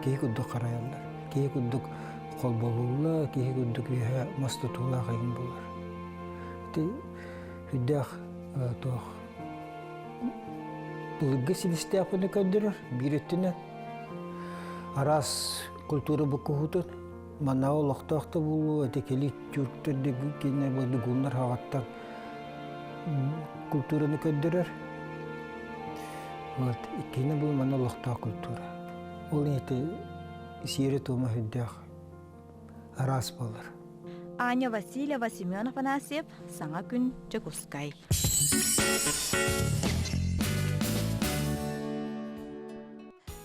[SPEAKER 5] киһи курдук харайаллар. Киһи курдук холболууллар, киһи курдук үөһэ мас тутуулаах эҥин буолар. Ити Үрдээх туох былыргы силистээхпини көрдөрөр биир өттүнэн араас культура буккуһуутун манна олохтоох да буолуо ити кэлии тюрктэр кинэ гуннар хаҕаттан культураны көрдөрөр вот иккиһинэн бу манна олохтоох культура ол ити сиэрэ-туома үрдээх араас буолар.
[SPEAKER 9] Аня Васильева, Семен Афанасьев, Саҥа күн, Дьокуускай.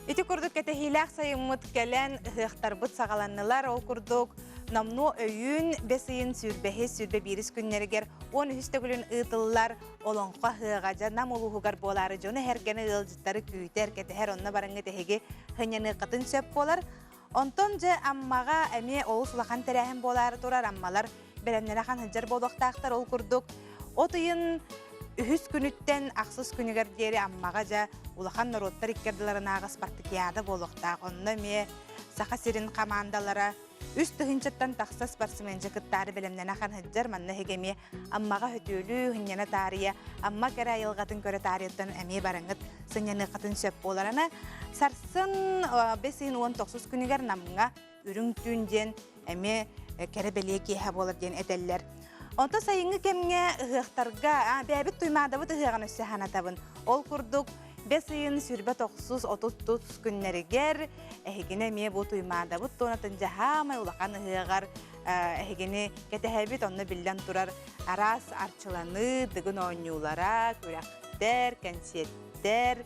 [SPEAKER 1] Ити курдук кэтэһиилээх сайыммыт кэлэн, ыһыахтарбыт саҕаланнылар. Ол курдук номнуо өйүүн бэс ыйын сүүрбэһис, сүүрбэ биирис күннэригэр 13 төгүлүн ыытыллар Олоҥхо ыһыаҕа дьэ Нам улууһугар буолаары дьону эһэргэни ыалдьыттары күүтэр, кэтэһэр, онно барыҥҥыт эһиги сынньаныаххытын сөп буолар. Онтон дьэ Аммаҕа эмиэ олус улахан тэрээһин буолаары турар. Аммалар бэлэмнэрэ хан сылдьар буолуохтаахтар. Ол курдук от ыйын үһүс күнүттэн ахсыс күнүгэр диэри Аммаҕа дьэ улахан норуоттар икки ардыларынааҕы спартакиада буолуохтаах. Онно эмиэ Саха сирин хамаандалара үс тыһыынчаттан тахса спортсменча кыттаары бэлэмнэнэ хан сылдьар. Манна эһиги эмиэ Аммаҕа хөтүөлүү, сынньана таарыйа, Амма кэрэ айылҕатын көрө таарыйаттан эмиэ бараҥҥыт сынньаныаххытын сөп буоларына сарсын бэс ыйын уон тохсус күнүгэр Намҥа үрүҥ түүн диэн эмиэ кэрэ бэлиэ киэһэ буолар диэн этэллэр. Онтон сайыҥҥы кэмҥэ ыһыахтарга бэйэбит Туймаадабыт ыһыаҕын өссө санатабын. Ол курдук бэс ыйын сүрбэ тохсус отут тус күннэригэр эһигини эмиэ бу Туймаадабыт туонатын дьаһаамай улахан ыһыаҕар эһигини кэтэһэбит. Онно биллэн турар араас арчыланыы, дыгын оонньуулара, күрэхтэр, кэнсиэртэр,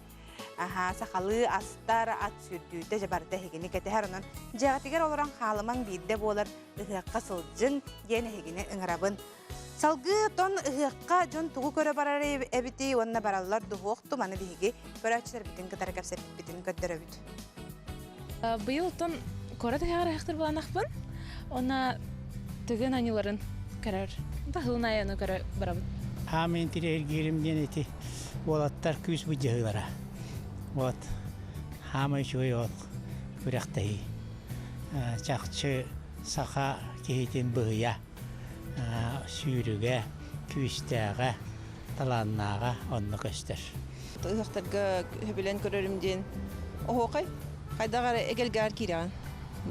[SPEAKER 1] аһа, сахалыы астар, ат сүүрдүүтэ дьэ барыта эһигини кэтэһэр. Онон дьиэҕитигэр олорон хаалымаҥ биирдэ буолар ыһыахха сылдьыҥ диэн эһигини ыҥырабын. Салгыы тон ыһыахха дьон тугу көрө барар эбитий уонна бараллар дуһуохтум аны биһиги көрөөччүлэрбитин кытары кэпсэппитин көрдөрөбүт.
[SPEAKER 6] Быйыл тон куорат ыһыаҕар ыһыахтар буланахпын. Уонна тыгын аньыларын көрөр. Таһылын айаны көрө барабыт.
[SPEAKER 7] Хаамын интириэһиргиирим диэн ити уолаттар күүс былдьаһыылара. Вот. Хаамай үчүгэй ол күрэхтэһии. Чахчы саха киһитин быһыйа, сүүрүгэ, күүстээҕэ, талааннааҕа онно көстөр.
[SPEAKER 8] Ыһыахтарга сөбүлээн көрөрүм диэн оһуохай хайдах эрэ эгэлгээр киирэҕин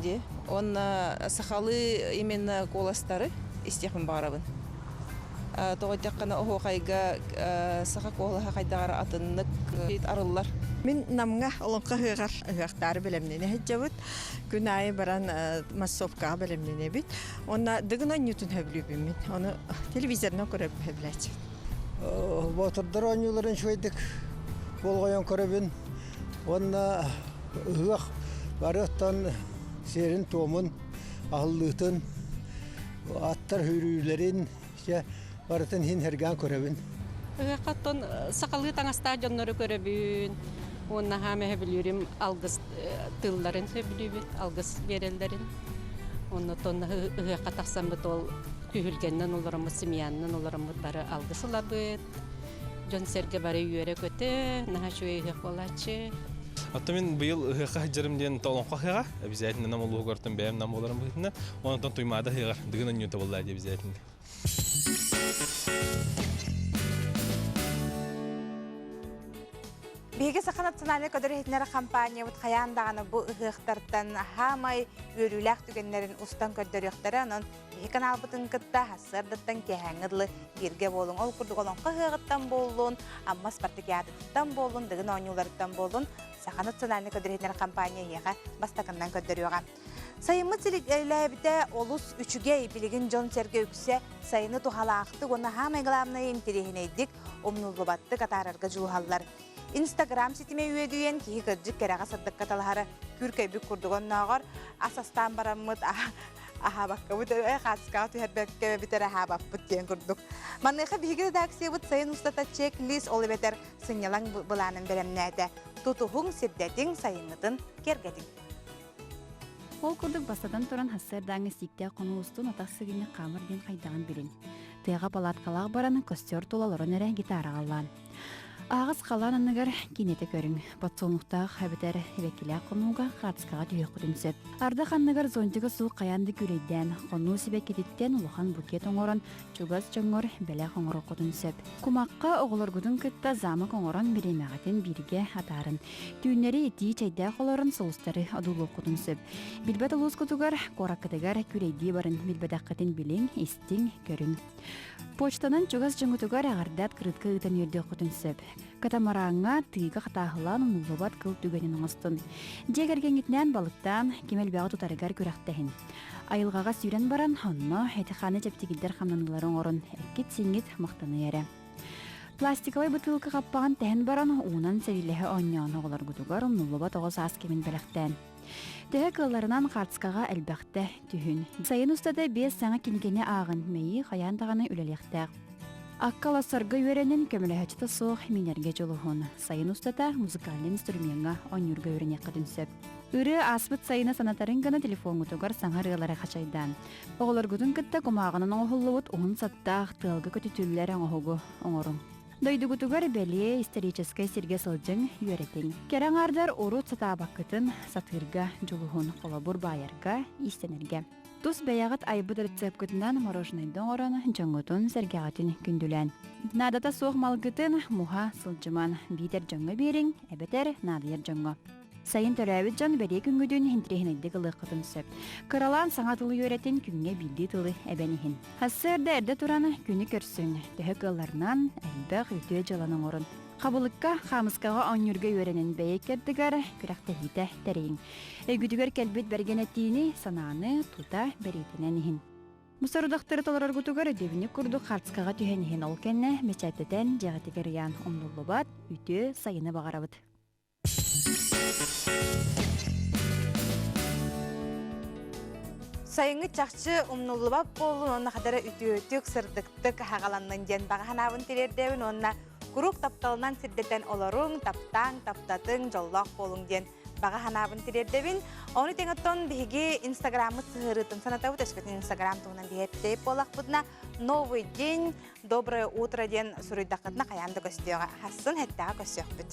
[SPEAKER 8] дии. Уонна сахалыы именно куоластары истиэхпин баҕарабын. Тоҕо диэтэххинэ оһуохайга саха куолаһа хайдах эрэ атыннык арыллар.
[SPEAKER 9] Мин Намҥа Олоҥхо ыһыаҕар ыһыахтаары бэлэмнэнэ сылдьабыт. Күн аайы баран массовкаҕа бэлэмнэнэбит. Уонна Дыгын оонньуутун сөбүлүүбүн мин. Ону телевизорынан көрөбүн сөбүлээччибин.
[SPEAKER 10] Боотурдар оонньууларын үчүгэйдик болҕойон көрөбүн. Уонна ыһыах барыттан сиэрин-туомун, аһыллыытын, аттар үүрүүлэрин дьэ барытын иһин сэргээн көрөбүн.
[SPEAKER 11] Ыһыахха оттон сахалыы таҥастаах дьоннору көрөбүн. Уонна хаам сөбүлүүрүм алгыс тылларын сөбүлүүбүт, алгыс биэрэллэрин. Оннотон ыһыахха тахсаммыт ол түһүлгэннэн олороммут, семьяннан олороммут бары алгыс ылабыт. Дьон-сэргэ бары үөрэ-көтө, наһаа үчүгэй ыһыах буолааччы.
[SPEAKER 12] Оттон мин быйыл ыһыахха сылдьарым диэн Олоҥхо ыһыаҕа, обязательно нам улууһугартан бэйэм нам буоларым быһыытынан, онтон Туймаада ыһыаҕар Дыгын оонньуута буолла дии обязательно.
[SPEAKER 1] Биһиги Саха национальнай көдөр иһитиннэрэр хампаанньабыт хайаан даҕаны бу ыһыахтартан хаамай үөрүүлээх түгэннэрин устан көрдөрүөхтэрэ. Онон. Биһи каналбытын кытта сарсыардаттан киэһээҥҥэ дылы бииргэ буолуҥ. Ол курдук олоҥхо ыһыаҕыттан буоллун, Амма спартакиадатыттан буоллун, Дыгын оонньууларыттан буоллун, Саха национальнай көрдөрүүтүнэр компания эһиэхэ бастакыннан көрдөрүөҕэ. Сайыммыт силигилээбитэ олус үчүгэй. Билигин дьон-сэргэ үксэ сайыны туһалаахтык уонна саамай главное интэриэһинэйдик, умнуллубаттык атаарарга дьулуһаллар. Инстаграм ситимэ үөдүйэн киһи кырдьык кэрэҕэ сырдыкка талаһара күүркэйбит курдук оннооҕор ас астаан бараммыт аһаабаккабыт хаацкаҕа түһэрбэккэ эбэтэр аһаабаппыт диэн курдук. Маныаха биһиги редакциябыт сайын устата чек-лист ол эбэтэр сынньалаҥ былаанын бэлэмнээтэ. Тутуһуҥ, сирдэтиҥ, сайыҥҥытын киэргэтиҥ.
[SPEAKER 10] Ол курдук бастатан туран сарсыардааҥҥы сииктээх хонуу устун атах сыгынньах хаамар диэн хайдаҕын билин. Тыаҕа палаткалаах баран костер тула олорон эрэ гитараҕа ыллаан. Аҕыс халаан анныгар киинэтэ көрүҥ. Подсолнухтаах эбэтэр сибэккилээх хонууга хаацкаҕа түһүөххүтүн сөп. Ардах анныгар зонтига суох хайаан да күүлэйдээн, хонуу сибэккититтэн улахан букет оҥорон чугас дьоҥҥор бэлэх оҥоруоххутун сөп. Кумахха оҕолоргутун кытта замок оҥорон бириэмэҕитин бииргэ атаарын. Түүннэри итии чэйдээх олорон сулустары одуулуоххутун сөп. Билбэт улуускутугар, куораккытыгар күүлэйдии барын билбэтэххитин билиҥ, истиҥ, көрүҥ. Почтанан чугас дьоҥҥутугар эҕэрдэ открытка ыытан үөрдүөххүтүн сөп. Катамараҥҥа тыыга хатааһылаан умнуллубат кыл түгэнин оҥостун. Дьиэ кэргэҥҥитинээн балыктаан, ким элбэҕи тутарыгар күрэхтэһин. Айылҕаҕа сүүрэн баран, онно эти-хааны чэпчэкирдэр хамнаныылары оҥорун, эккит-сиҥҥит махтаныа эрэ. Пластиковай бытыылка хаппаҕын тэһэн баран, уунан сэриилэһэ оонньоон оҕолоргутугар умнуллубат оҕо саас кэмин бэлэхтээн. Төһө кыалларынан хаартыскаҕа элбэхтэ түһүн. Сайын устата биэс саҥа кинигэни ааҕын, мэйии хайаан даҕаны үлэлиэхтээх. Акка олорсорго үөрэнин, көмөлөһөөччүтэ суох миинэргэ дьулуһун. Сайын устата музыкальнай инструмеҥҥа оонньуурга үөрэниэххитин сөп. Ырыа ааспыт сайыны санатарын гына телефоҥҥутугар саҥа ырыалары хачайдаан. Оҕолоргутун кытта кумааҕынан оҥоһуллубут уһун саптаах тыалга көтүтүллэр оҥоһугу оҥоруҥ. Дойдугутугар бэлиэ историческай сиргэ сылдьыҥ, үөрэтиҥ. Кэрэ аҥаардар урут сатаабаккытын сатыырга дьулуһун, холобур баайарга, иистэнэргэ. Тус бэйэҕит айбыт рецепкытынан мороженайда оҥорон, дьоҥҥутун-сэргэҕитин күндүлээн. Наадата суох малгытын муһа сылдьыман, биитэр дьоҥҥо биэриҥ, эбэтэр наадыйар дьоҥҥо. Сайын төрөөбүт дьон бэлиэ күҥҥүтүн интэриэһинэйдик ылыаххытын сөп. Кыралаан саҥа тылы үөрэтин, күҥҥэ биирдии тылы эбэн иһин. Сарсыарда эрдэ туран күнү көрсүҥ, төһө кыалларынан элбэх үтүө дьыаланы оҥорун. Хабылыкка, хаамыскаҕа оонньуурга үөрэнэн бэйэ иккэрдигэр күрэхтэһиитэ тэрийиҥ. Өйгүтүгэр кэлбит бэргэн этиини, санааны тута бэриэтинэн иһин. Бу сорудахтары толороргутугар өйдөбүнньүк курдук хаартыскаҕа түһэн иһин ол кэннэ бэчээттэтэн дьиэҕитигэр ыйаан умнуллубат үтүө сайыны баҕарабыт.
[SPEAKER 1] Сайыҥҥы чахчы умнуллубат буоллун уонна хадара үтүөтүк, сырдыктык аһаҕаланнын диэн баҕа санаабын тириэрдэбин уонна куруук тапталынан сирдэтэн олоруҥ, таптааҥ, таптатыҥ, дьоллоох буолуҥ диэн баҕа санаабын тириэрдэбин. Ону тэҥ оттон биһиги инстаграммыт сыһыарыытын санатабыт, өскөтүн инстаграм туһунан биһиэппит буоллахпытына «Новый день, доброе утро» диэн суруйдаххытына хайаан да көстүөҕэ. Хассын, һэттэҕэ көрсүөхпүт.